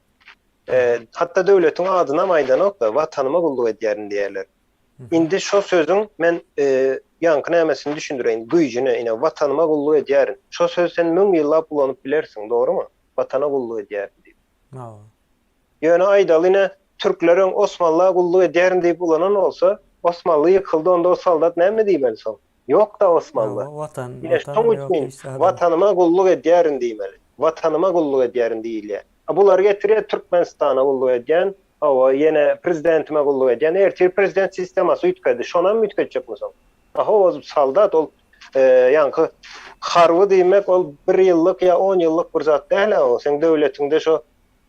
Hatda döwletiň adynam aýdanok-da, Watanyma gulluk edýärin diýýärler. Indi şo sözüň men ýaňky nämesini düşündireýin, güýjüni, ine, Watanyma gulluk edýärin. Şo sözi sen müň ýyllap ulanyp bilersiň, dogrumy? Watana gulluk edýärin diýip. Hawa. Ýöne aýdaly ine, türkler öň Osmanla gulluk edýärin diýip ulanan bolsa, Osmanly ýykyldy, onda o soldat näme diýmeli soň? Ýok-da Osmanly. Hawa, watan, Ine, watan şoň ýok üçin hiç zadam. Watanyma gulluk edýärin diýmeli. Watanyma gulluk edýärin diýilýär. A bular getirýär Türkmenistana gulluk edýän, hawa, ýene prezidentime gulluk edýän. Ertir prezident sistemasy üýtgedi. Şonam üýtgetjekmi soň? A hawa, soldat ol ýaňky harby diýmek ol bir ýyllyk ýa on ýyllyk bir zat däl-ä o. Seň döwletiňde şo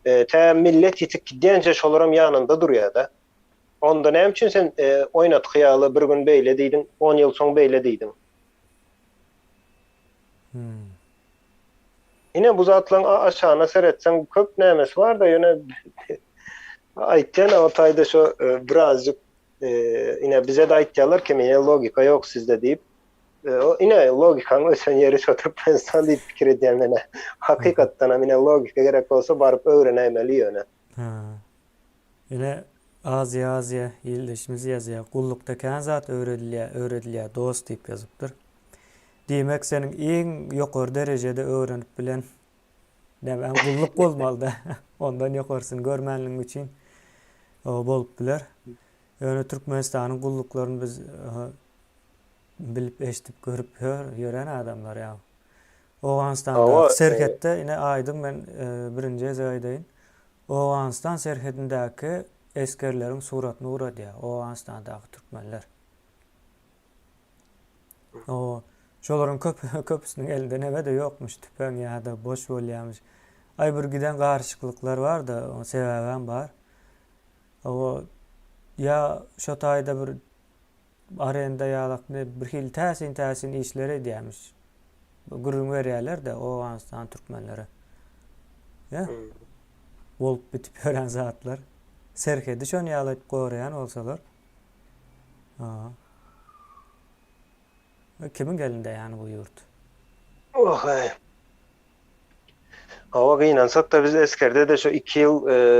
tä millet ýitip gidýänçä şolaram ýanynda durýar-da. Onda näme üçin sen oýnatgy ýaly bir gün beýle diýdiň, on ýyl soň beýle diýdiň? Ine bu zatlaryň aşagyna seretseň köp nämesi bar-da ýöne aýtýan o taýda şo birazjyk ine bize-de aýtýarlar ki mine logika ýok sizde diýip. O ine logikaň ösen ýeri şo Türkmenistan diýip pikir edýän menä. Hakykatdanam ine logika gerek bolsa baryp öwrenäýmeli ýöne. Ha. Ine Aziýa Aziýa ildeşimiz ýazýar gullukda kän zat öwredilýär öwredilýär dost diýip ýazypdyr. Diýmek seniň iň ýokary derejede öwrenip bilen nämäň gulluk bolmalyda. Ondan ýokarsyny görmänligiň üçin bolup biler. Ýöne Türkmenistanyň gulluklaryny biz bilip eşidip görüp ýören adamlar ýa. Owganystandaky serhetde ine aýdyň men birinji gezek aýdaýyn. Owganystan serhedindäki esgerleriň suratyny ugradýar Owganystandaky türkmenler. O şolaryň köp köpüsiniň elinde neme-de ýokmuş, tüpeň ýa-da boş bolýarmyş. Aý bir giden garyşyklyklar bar-da, oň sebäbem bar. O ýa şo taýda bir arenda ýalak ne bir hili täsin-täsin işler edýärmiş. Gürrüň berýärler-de Owganystan türkmenleri. Ýa? Bolup bitip ýören zatlar. Serhedi şony ýaly edip goraýan bolsalar. Ha. Kimiň elinde ýany bu ýurt? Oh-aý. Hawa gynansak-da biz esgerde-de şo iki ýyl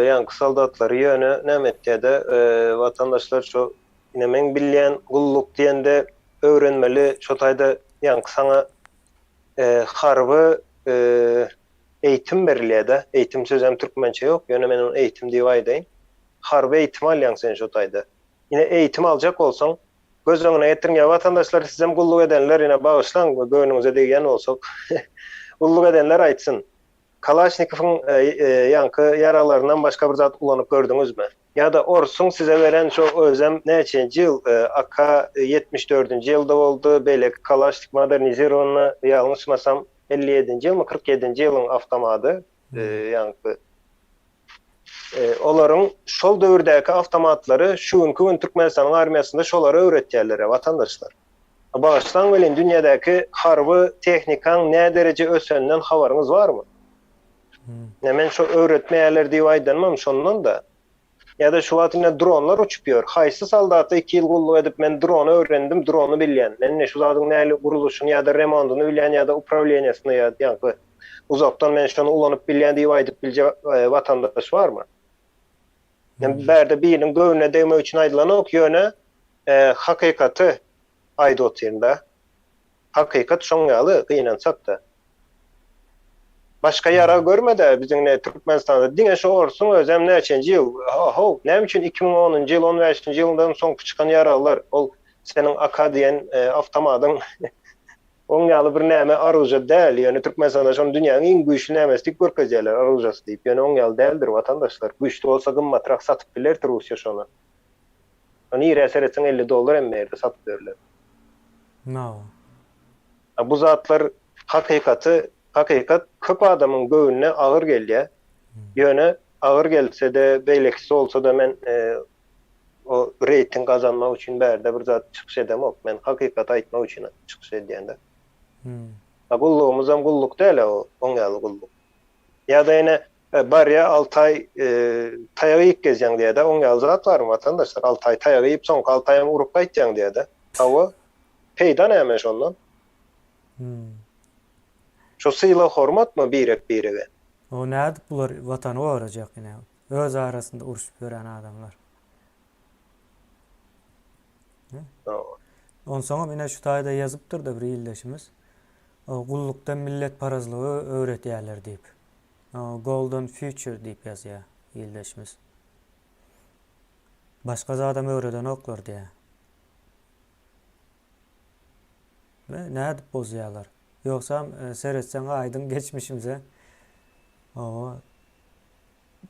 ýaňky soldatlary ýöne näme etýä-de watandaşlar şo ine meň bilýän gulluk diýende öwrenmeli şo taýda ýaňky saňa harby eýitim berilýä-de eýitim sözem türkmençe ýok ýöne men ony eýitim diýip aýdaýyn harby eýitim alýaň sen şo taýda ine eýitim aljak bolsaň Göz öňüne getiriň ýa watandaşlar sizem gulluk edenler ine bagyşlaň göwnüňize degýän bolsak gulluk edenler aýtsyn Kalaşnikowyň ýaňky ýaraglaryndan başga bir zat ulanyp gördüňizmi? Ýa-da orsuň size beren şo özem näçenji ýyl AK 74-nji ýylda boldy beýleki Kalaşnik modernizirowanyny ýalňyşmasam 57-nji ýylmy 47-nji ýylyň awtomady ýaňky Olaryň şol döwürdäki awtomatlary şu günki gün Türkmenistanyň armiýasynda şolary öwretýärler, watandaşlar. Bagyşlaň welin dünýädäki harby tehnikaň nädereje öseninden habaryňyz barmy? Ine men şo öwretmeýärler diýip aýdanymam şondan-da. Ýa-da şu wagt ine dronlar uçup ýör. Haýsy soldata iki ýyl gulluk edip men drony öwrendim, drony bilýän. Men ine şu zadyň nähili gurluşyny ýa-da remondyny bilýän ýa-da uprawleniýasyny ýa ýaňky Uzakdan men şony ulanyp bilýän diýip aýdyp biljek watandaş barmy? Men bärde biriniň göwnüne degmek üçin aýdylanok, ýöne hakykaty aýdyp otyryn-da. Hakykat şoň ýaly, gynansak-da. Başga ýarag görme-de biziň ne Türkmenistanda diňe şu orsuň özem näçenji ýyl, how, näme üçin 2010-njy ýyl, on bäşinji ýyldan soňky çykan ýaraglar, ol seniň AK diýen awtomadyň Oň ýaly bir näme oruža däl, ýöne Türkmenistanda şony dünýäniň iň güýçli nämesi diýip görkezýärler, oružasy diýip, ýöne oň ýaly däldir watandaşlar, güýçli bolsa gymmatrak satyp bilerdi Russiýa şony. Nirä seretseň 50 dollar hemme ýerde satyp ýörler. No. A bu zatlar hakykaty, hakykat köp adamyň göwnüne agyr gelýär. Ýöne agyr gelse-de, beýlekisi bolsa-da men O reýting gazanmak üçin bärde bir zat çykyş edemok. Men hakykaty aýtmak üçin çykyş edýän-de. A gullugymyzam gulluk däl-ä o, oň ýaly gulluk. Ýa-da ýene barýa alty aý taýak iýip gezýäň diýýä-de, oň ýaly zat barmy watandaşlar? Alty aý taýak iýip, soňky alty aýam urup gaýtýaň diýýä-de. Hawa, peýda näme şondan? Şo sylag-hormatmy birek-birege? O nädip bular watany gorajak ine? Öz arasynda urşup ýören adamlar. Onsoňam ine şu taýda ýazypdyr-da bir ildeşimiz. Gullukda milletparazlygy öwretýärler diýip. Golden future diýip ýazýar ildeşimiz. Başga zadam öwredenoklar diýýär. We nädip bozýarlar? Ýogsam seretseň aýdyň geçmişimize. Hawa.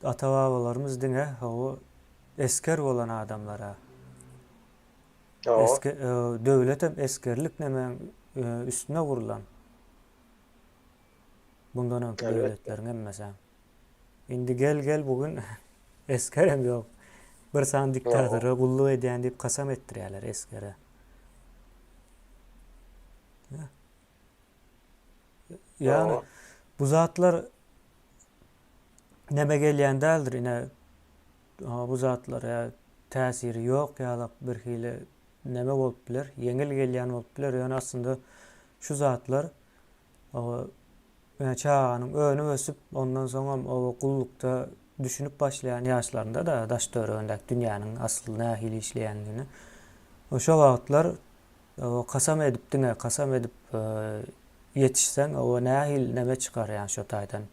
Ata-babalarymyz diňe hawa esger bolan adamlara. Eske, döwletem esgerlik nemäň üstüne gurlan. Bundan öňki döwletleriň hemmesi. Indi gel gel bu gün esgerem ýok. Bir sany diktatora gulluk edýän diýip kasam etdirýärler esgere. Ýagny bu zatlar neme gelýän däldir ine bu zatlar ýa täsiri ýok ýalak bir hili neme bolup biler, ýeňil gelýän bolup biler, ýöne aslynda şu zatlar çaganyň önüp ösüp ondan soňam o gullukda düşünip başlaýan ýaşlarynda-da daş-töweregindäki dünýäniň asly nähili işleýändigini şo wagtlar kasam edip diňe kasam edip ýetişseň o nähili neme çykar ýa şo taýdan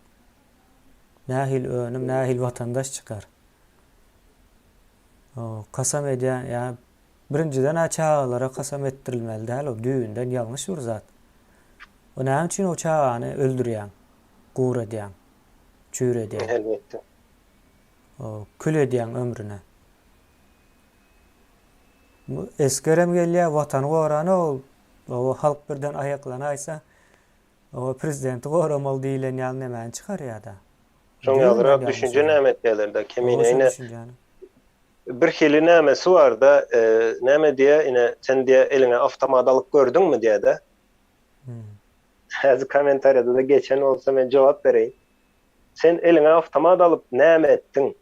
nähili önüm nähili watandaş çykar o kasam edýän ýa birinjiden-ä çagalara kasam etdirilmeli däl o düýbünden ýalňyş bir zat o näme üçin o çagany öldürýäň guradýaň çüýredýäň Elbetde. O kül edýäň ömrüne. Esgerem gelýär, watany gorana ol, oba halk birden aýaklanaýsa, oba prezidenti goramaly diýlen ýaly nemäni çykarýar-da. Şoň ýalyrak düşünje näme etýärler-de, Kemine ine bir hili nämesi bar-da, näme diýýär, ine sen diýýär eliňe awtomat alyp gördüňmi diýýär-de. Häzir kommentariýada-da geçen bolsa men jogap bereýin. Sen eliňe awtomat alyp näme etdiň?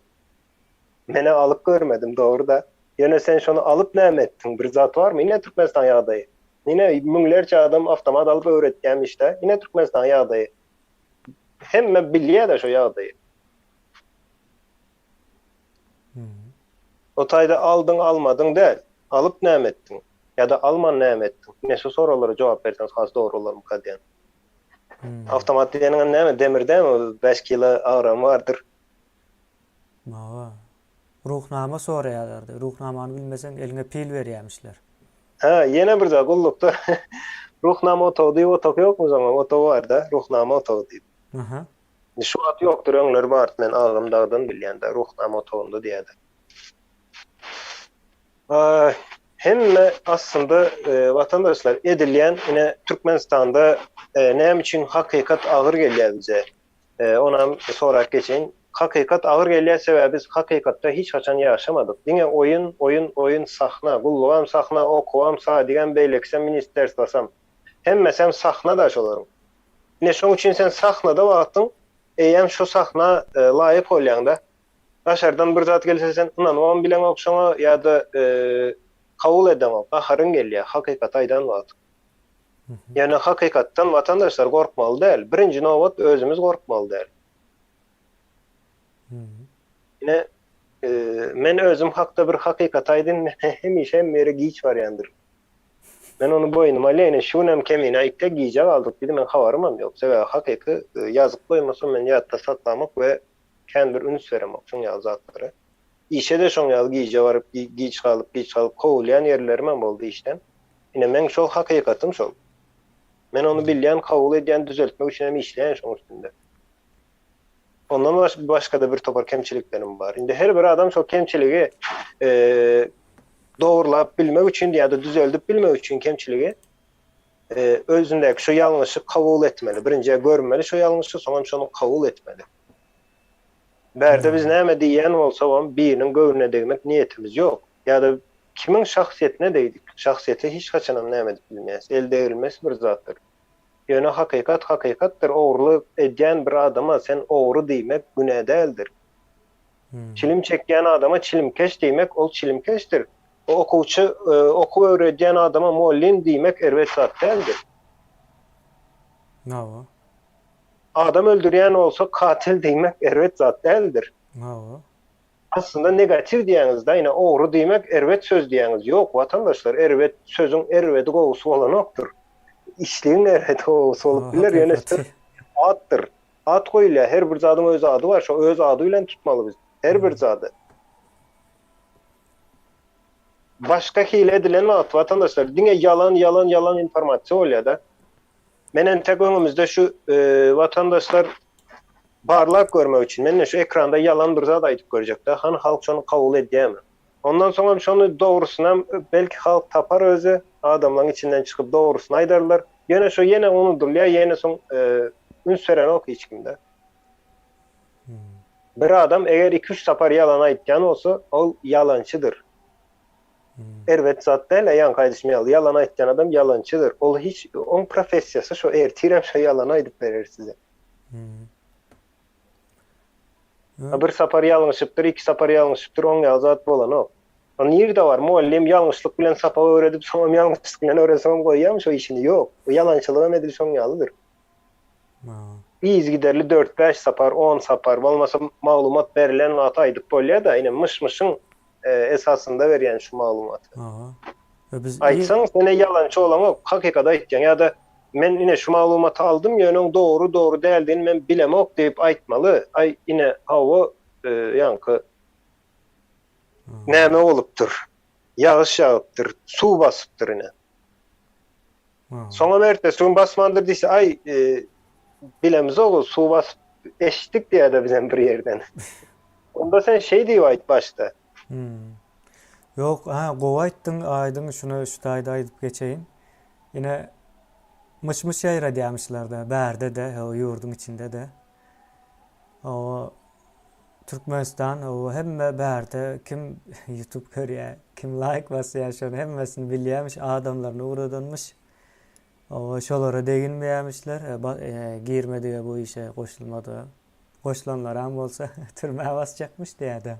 Menä alyp görmedim dogry-da. Ýöne sen şony alyp näme etdiň? Bir zat barmy? Ine Türkmenistan ýagdaýy. Ine müňlerçe adam awtomat alyp öwretýämiş-dä. Ine Türkmenistan ýagdaýy. Hemme bilýä-de şo ýagdaýy. O taýda aldyň almadyň däl. Alyp näme etdiň? Ýa-da alman näme etdiň? Ine şu soraglara jogap berseňiz has dogry bolarmyka diýen. Awtomat diýeniňem näme? Demir dälmi? 5 kilo agramy bardyr. Hawa. Ruhnama soraýarlardy. Ruhnamany bilmeseň eliňe pil berýämişler. Hä, ýene bir zat gullukda Ruhnama otagy diýip otag ýokmy şoňa? Otag bar-da, Ruhnama otagy diýip. Aha. Indi şu wagt ýokdur, öňler bardy, men agam dagdan bilýän-de, Ruhnama otagynda diýýärdi. Hemme aslynda watandaşlar edilýän ine Türkmenistanda näme üçin hakykat agyr gelýär bize? Onam sorap geçeýin. Hakykat agyr gelýär sebäbi biz hakykatda hiç haçan ýaşamadyk. Diňe oýun, oýun, oýun, sahna, gullugam sahna, okuwam, sadigem, beýlekisem, ministerstwasam. Hemmesem sahna-da şolaryň. Ine şoň üçin sen sahnada wagtyň eýýäm şo sahna laýyk bolýaň-da. Daşardan bir zat gelse sen ynanybam bileňok şoňa ýa-da kabul edeňok, gaharyň gelýär hakykaty aýdan wagtyň. Ýöne hakykatdan watandaşlar gorkmaly däl. Birinji nobat özümiz gorkmaly däl. Ine, men özüm hakda bir hakykat aýdyn, men hemişe hemme ýere giç barýandyryn. Men ony boýnuma alýan, ine şu günem Kemine aýtdy, gijä galdyk diýdi, men habarymam ýok. Sebäbi hakyky ýazyp goýmasam men ýatda saklamok we kän bir üns beremok şuň ýaly zatlara. Işe-de şoň ýaly gije baryp, giç galyp, giç galyp kowulýan ýerlerimem boldy işden. Ine meň şol hakykatym şol. Men ony bilýän, kabul edýän, düzeltmek üçin hem işleýän şoň üstünde. Ondan başga-da bir topar kemçiliklerim bar. Indi her bir adam şol kemçiligi dogrulap bilmek üçin ýa-da düzeldip bilmek üçin kemçiligi özündäki şu ýalňyşy kabul etmeli. Birinji görmeli şu ýalňyşy, soňam şony kabul etmeli. Bärde biz näme diýýän bolsagam biriniň göwnüne degmek niýetimiz ýok. Ýa-da kimiň şahsyýetine degdik. Şahsyýete hiç haçanam näme edip bilmeýäs. El degrilmesi bir zatdyr. Ýöne hakykat hakykatdyr, ogurlyk edýän bir adama sen ogry diýmek günä däldir. Çilim çekýän adama çilimkeş diýmek ol çilimkeşdir. O okuwçy okuw öwredýän adama mollym diýmek erbet zat däldir. Hawa. Adam öldürýän bolsa katil diýmek erbet zat däldir. Hawa. Aslynda negatiw diýýäňizda ine ogry diýmek erbet söz diýýäňiz. Ýok watandaşlar erbet sözüň erbedi gowusy bolanokdyr. Işligiň erbedi gowusy bolup biler ýöne söz atdyr. At goýulýar her bir zadyň öz ady bar şo öz ady bilen tutmaly biz her bir zady. Başga hile edilen wagt watandaşlar diňe ýalan ýalan ýalan informasiýa bolýada. Men entek öňümizde şu watandaşlar. Barlap görmek üçin menden şu ekranda ýalan bir zat aýdyp görjekdä, hany halk şony kabul edýärmi? Ondan soňam şony dogrusynam belki halk tapar özi, adamlaň içinden çykyp dogrusyny aýdarlar. Ýöne şo ýene unudylýar, ýene soň üns berenok hiç kimde. Bir adam eger iki-üç sapar ýalan aýtýan bolsa, ol ýalançydyr. Erbet zat däl-ä, ýaňky aýdyşym ýaly, ýalan aýtýan adam ýalançydyr. Ol hiç, oň professiýasy şo, ertirem şo ýalany aýdyp berer size. A bir sapar ýalňyşypdyr, iki sapar ýalňyşypdyr, oň ýaly zat bolanok. A nirde bar, mugallym ýalňyşlyk bilen sapak öwredip, soňam ýalňyşlyk bilen öwrensoňam goýýarmy şo işini? Ýok. Bu ýalançylygam edil şoň ýalydyr. Yzygiderli dört-bäş sapar, on sapar, bolmasa maglumat berlen wagty aýdyp bolýar-da, ine myş-myşyň esasynda berýän şu maglumaty. Aýtsaň, sen-ä ýalançy bolaňok, hakykaty aýtýaň ýa-da men ine şu maglumaty aldym, ýöne oň dogry, dogry däldigini men bilemok diýip aýtmaly. Aý, ine, hawa, ýaňky näme bolupdyr, ýagyş ýagypdyr, suw basypdyr ine. Soňam ertesi gün basmandyr diýse, aý, bilemzok, suw basyp eşitdik diýýär-de bizem bir ýerden. Onda sen şeý diýip aýt başda. Hmm. Ýok, ha, gowy aýtdyň, Aýdyň, şuny şu taýda aýdyp geçeýin. Ine, myş-myş ýaýradýamyşlar-da, bärde-de, o ýurduň içinde-de. O Türkmenistan, o hemme bärde kim YouTube görýär, kim laýk basýar, şony hemmesini bilýärmiş, adamlaryny ugradanmyş. O şolara deginmeýärmişler, e, girmedige bu işe goşulmadyga. Goşulanlaram bolsa türmä basjakmyş diýýär-de.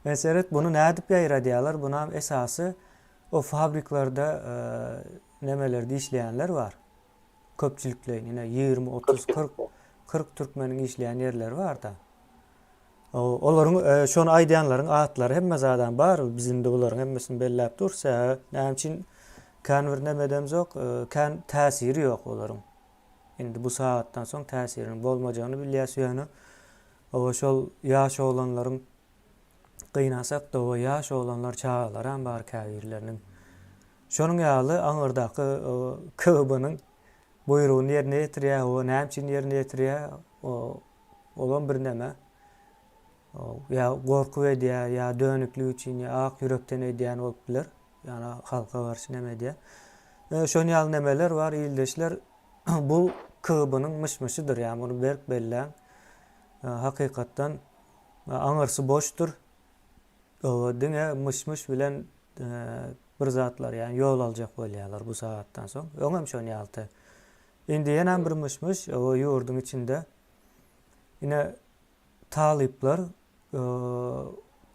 E, seret, bunu nädip ýaýradýarlar? Bunam esasy o fabriklerde e, nemelerde işleýänler bar. Köpçülikleýin, ine 20, 30, 40, 40 türkmeniň işleýän ýerleri bar-da. Olaryň e, şony aýdýanlaryň atlary hemme zadam bar. Biz indi bularyň hemmesini belläp durus. Näme üçin kän bir neme edemzok, e, kän täsiri ýok olaryň. Indi bu sagatdan soň täsiriniň bolmajagyny bilýäs ýöne oba şol ýaş oglanlaryň gynansak-da oba ýaş oglanlar çagalaram bar käbirleriniň. Şonuň ýaly aňyrdaky KGB-niň buýrugyny ýerine ýetirýär, o näme üçin ýerine ýetirýär, o olam birneme ýa gorkup edýär, ýa dönüklik üçin, ýa ak ýürekden edýän bolup biler. Ýagny halka garşy neme edýär. Şon ýaly nemeler bar ildeşler. Bu KGB-niň myş-myşydyr, ýagny muny berk belläň. Hakykatdan aňyrsy boşdur. Diňe myş-myş bilen bir zatlar, ýagny ýol aljak bolýarlar bu sagatdan soň. Öňem şon ýalydy. Indi ýenem bir myş-myş, o ýurduň içinde ine talyplar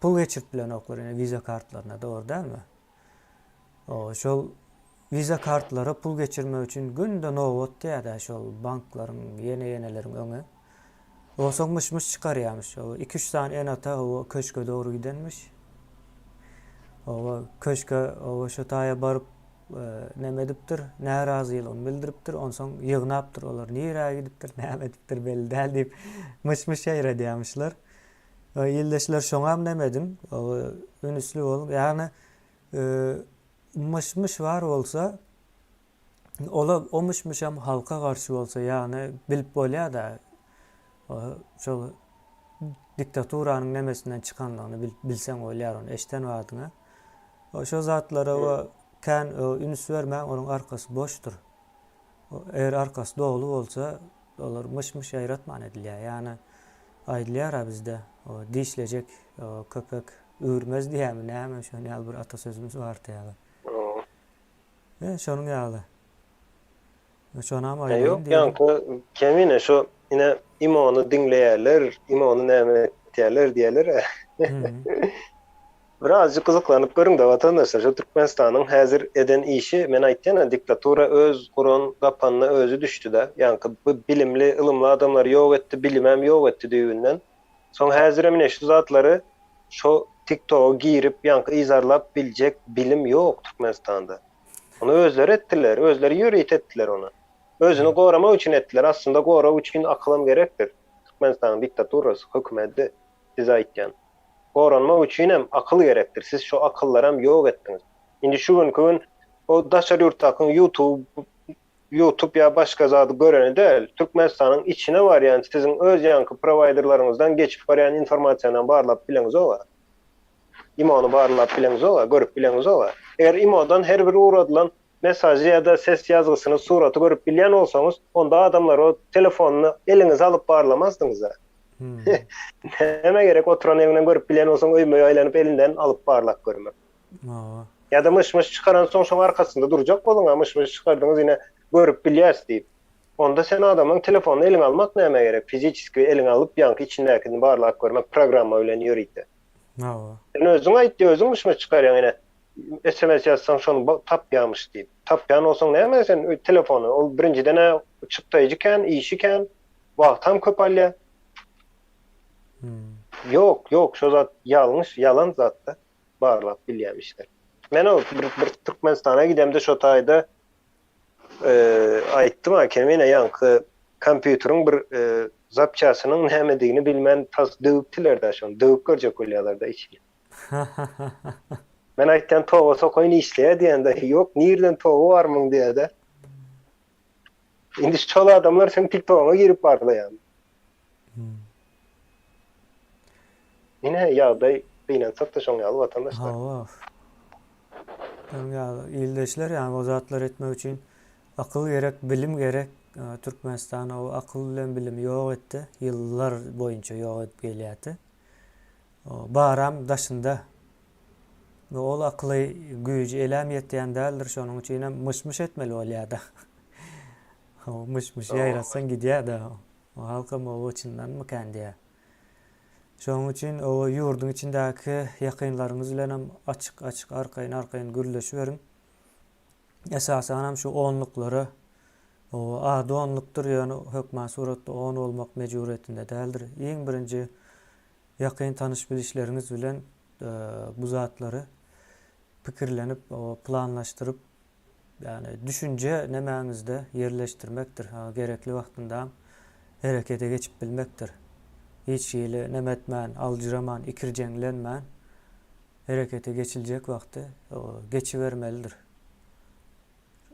pul geçirip bilenoklar ine wiza kartlaryna, dogry dälmi? O şol wiza kartlara pul geçirmek üçin günde nobat diýýär-dä şol banklaryň, ýene-ýeneleriň öňi. Onsoň myş-myş çykarýarmyş. O iki-üç sany ene-ata o köşge dogry gidenmiş. O köşge o şo taýa baryp neme edipdir, närazylygyny bildiripdir. Onsoň ýygnapdyr olar nirä gidipdir, näme edipdir belli däl diýip myş-myş ýaýradýarmyşlar. Ildeşler şoňam neme ediň, ünüsli boluň. Ýagny myş-myş bar bolsa, ola o myş-myşam halka garşy bolsa, ýagny bilip bolýar-da, şol diktaturanyň nemesinden çykanlygyny bilseň bolýar ony eşden badyňa. Şo zatlara we kän üns bermäň, onuň arkasy boşdur. Eger arkasy doly bolsa, olar myş-myş ýaýratman edilýär. Ýagny aýdylýar-a bizde, dişlejek köpek üwrmez diýýärmi, näme, şonuň ýaly bir atasözümiz bardy ýaly. E, şonuň ýaly. Şonam aýdaýyn Ýok, ýaňky Kemine şo ine Imony diňleýärler, Imony näme etýärler diýýärler-ä. Birazjyk gyzyklanyp görüň-de watandaşlar, şu Türkmenistanyň häzir eden işi, men aýtýan-a, diktatura öz guran gapanyna özi düşdi-de. Ýaňky bu bilimli, ylymly adamlary ýok etdi, bilimem ýok etdi düýbünden. Soň häzirem ine şu zatlary şo TikToga girip ýaňky yzarlap biljek bilim ýok Türkmenistanda. Ony özleri etdiler, özleri ýörite etdiler ony. Özüni goramak üçin etdiler, aslynda gorag üçin akylam gerekdir. Türkmenistanyň diktaturasy, hökümedi size aýtýan. Goranmak üçinem akyl gerekdir, siz şo akyllaram ýok etdiňiz. Indi şu günki gün o daşary ýurtdakyň ýutub. Youtube ýa başga zady göreni däl, Türkmenistanyň içine barýan siziň öz ýaňky prowaýderleriňizden geçip barýan informasiýanam barlap bileňizoga. Imo-ny barlap bileňizoga, görüp bileňizoga. Eger Imo-dan her bir ugradylan mesažy ýa-da ses ýazgysyny, suraty görüp bilýän bolsaňyz, onda adamlar o telefonyny eliňize alyp barlamazdyňyza. Nämä gerek oturan ýeriňden görüp bilýän bolsaň öýme-öý aýlanyp elinden alyp barlap görmek. Hawa. Ýa-da myş-myş çykaransoň şoň arkasynda durjak boluň-a, myş-myş çykardyňyz ine görüp bilýäs diýip. Onda sen adamyň telefonyny eliňe almak nämä gerek? Fiziçeskiý eliňe alyp ýaňky içindäkini barlap görmek programma bilen ýörite. Hawa. Sen özüň aýt diý, özüň myş-myş çykarýaň ine sms ýazsaň şony tapýamyş diýip. Tapýan bolsaň näme sen telefony ol birinjiden-ä çykdaýjy kän, işi kän, wagtam köp alýar. Ýok, ýok şo zat ýalňyş, ýalan zat-da. Barlap bilýämişler. Men o bir, bir Türkmenistana gidemde şo taýda aýtdym-a Kemine ýaňky kompýuteriň bir zapçasynyň nämedigini bilmän tas döwüpdiler-dä şony. Döwüp görjek bolýarlar-da içini. Men aýtýan toga sokaýyn işleýär diýende, ýok nirden togy bar muň diýýär-de. Indi şol adamlar seň TikTogyňa girip barlaýar. Ine ýagdaý gynansak-da şoň ýaly watandaşlar. Hawa. Şonuň ýaly ildeşler ýaňy o zatlary etmek üçin akyl gerek, bilim gerek. Türkmenistan o akyl bilen bilimi ýok etdi. Ýyllar boýunça ýok edip gelýärdi. Baram daşynda. Ol akyly güýji elem ýetýän däldir, şonuň üçinem myş-myş etmeli bolýar-da. Myş-myş ýaýratsaň gidýär-de. O halkam oba çyndanmykan diýýär. Şonuň üçin oba ýurduň içindäki ýakynlaryňyz bilenem açyk-açyk arkaýyn-arkaýyn gürleşiberiň. Esasanam şu onluklara oba ady onlukdyr, ýöne hökman suratda on bolmak mejburyýetinde däldir. Iň birinji ýakyn tanyş-bilişleriňiz bilen bu zatlary pikirlenip, planlaşdyryp, ýagny düşünje nemäňizde ýerleşdirmekdir, gerekli wagtyndam herekete geçip bilmekdir. Hiç hili neme etmän, aljyraman, ikirjeňlenmän herekete geçiljek wagty geçibermelidir.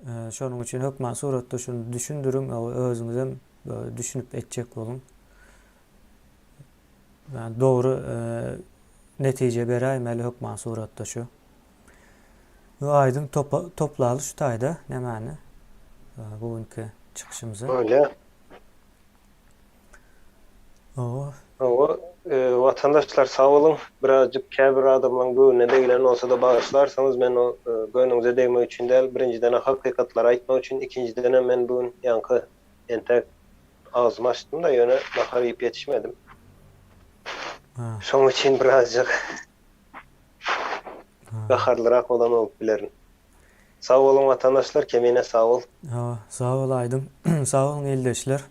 Şonuň üçin hökman suratda şuny düşündiriň, özüňizem düşünip etjek boluň. Yani dogry netije beräýmeli hökman suratda şu. Bu aýdyň topa, toplaly şu taýda nämäni bu günki çykyşymyzy. Öyle. Owa. Owa, watandaşlar sag boluň. Birazjyk käbir adamlaryň göwnüne degilen bolsa-da bagyşlarsyňyz. Men o göwnüňize degmek üçin däl, birinjiden-ä hakykatlary aýtmak üçin, ikinjidenem men bu gün ýaňky entäk Agzymy açdym-da, ýöne nahar iýip ýetişmedim. Şoň üçin birazjyk gaharlyrak bolan bolup bilerin. Sag boluň watandaşlar, Kemine sag bol. Hawa, sag bol Aýdyň. Sag boluň ildeşler.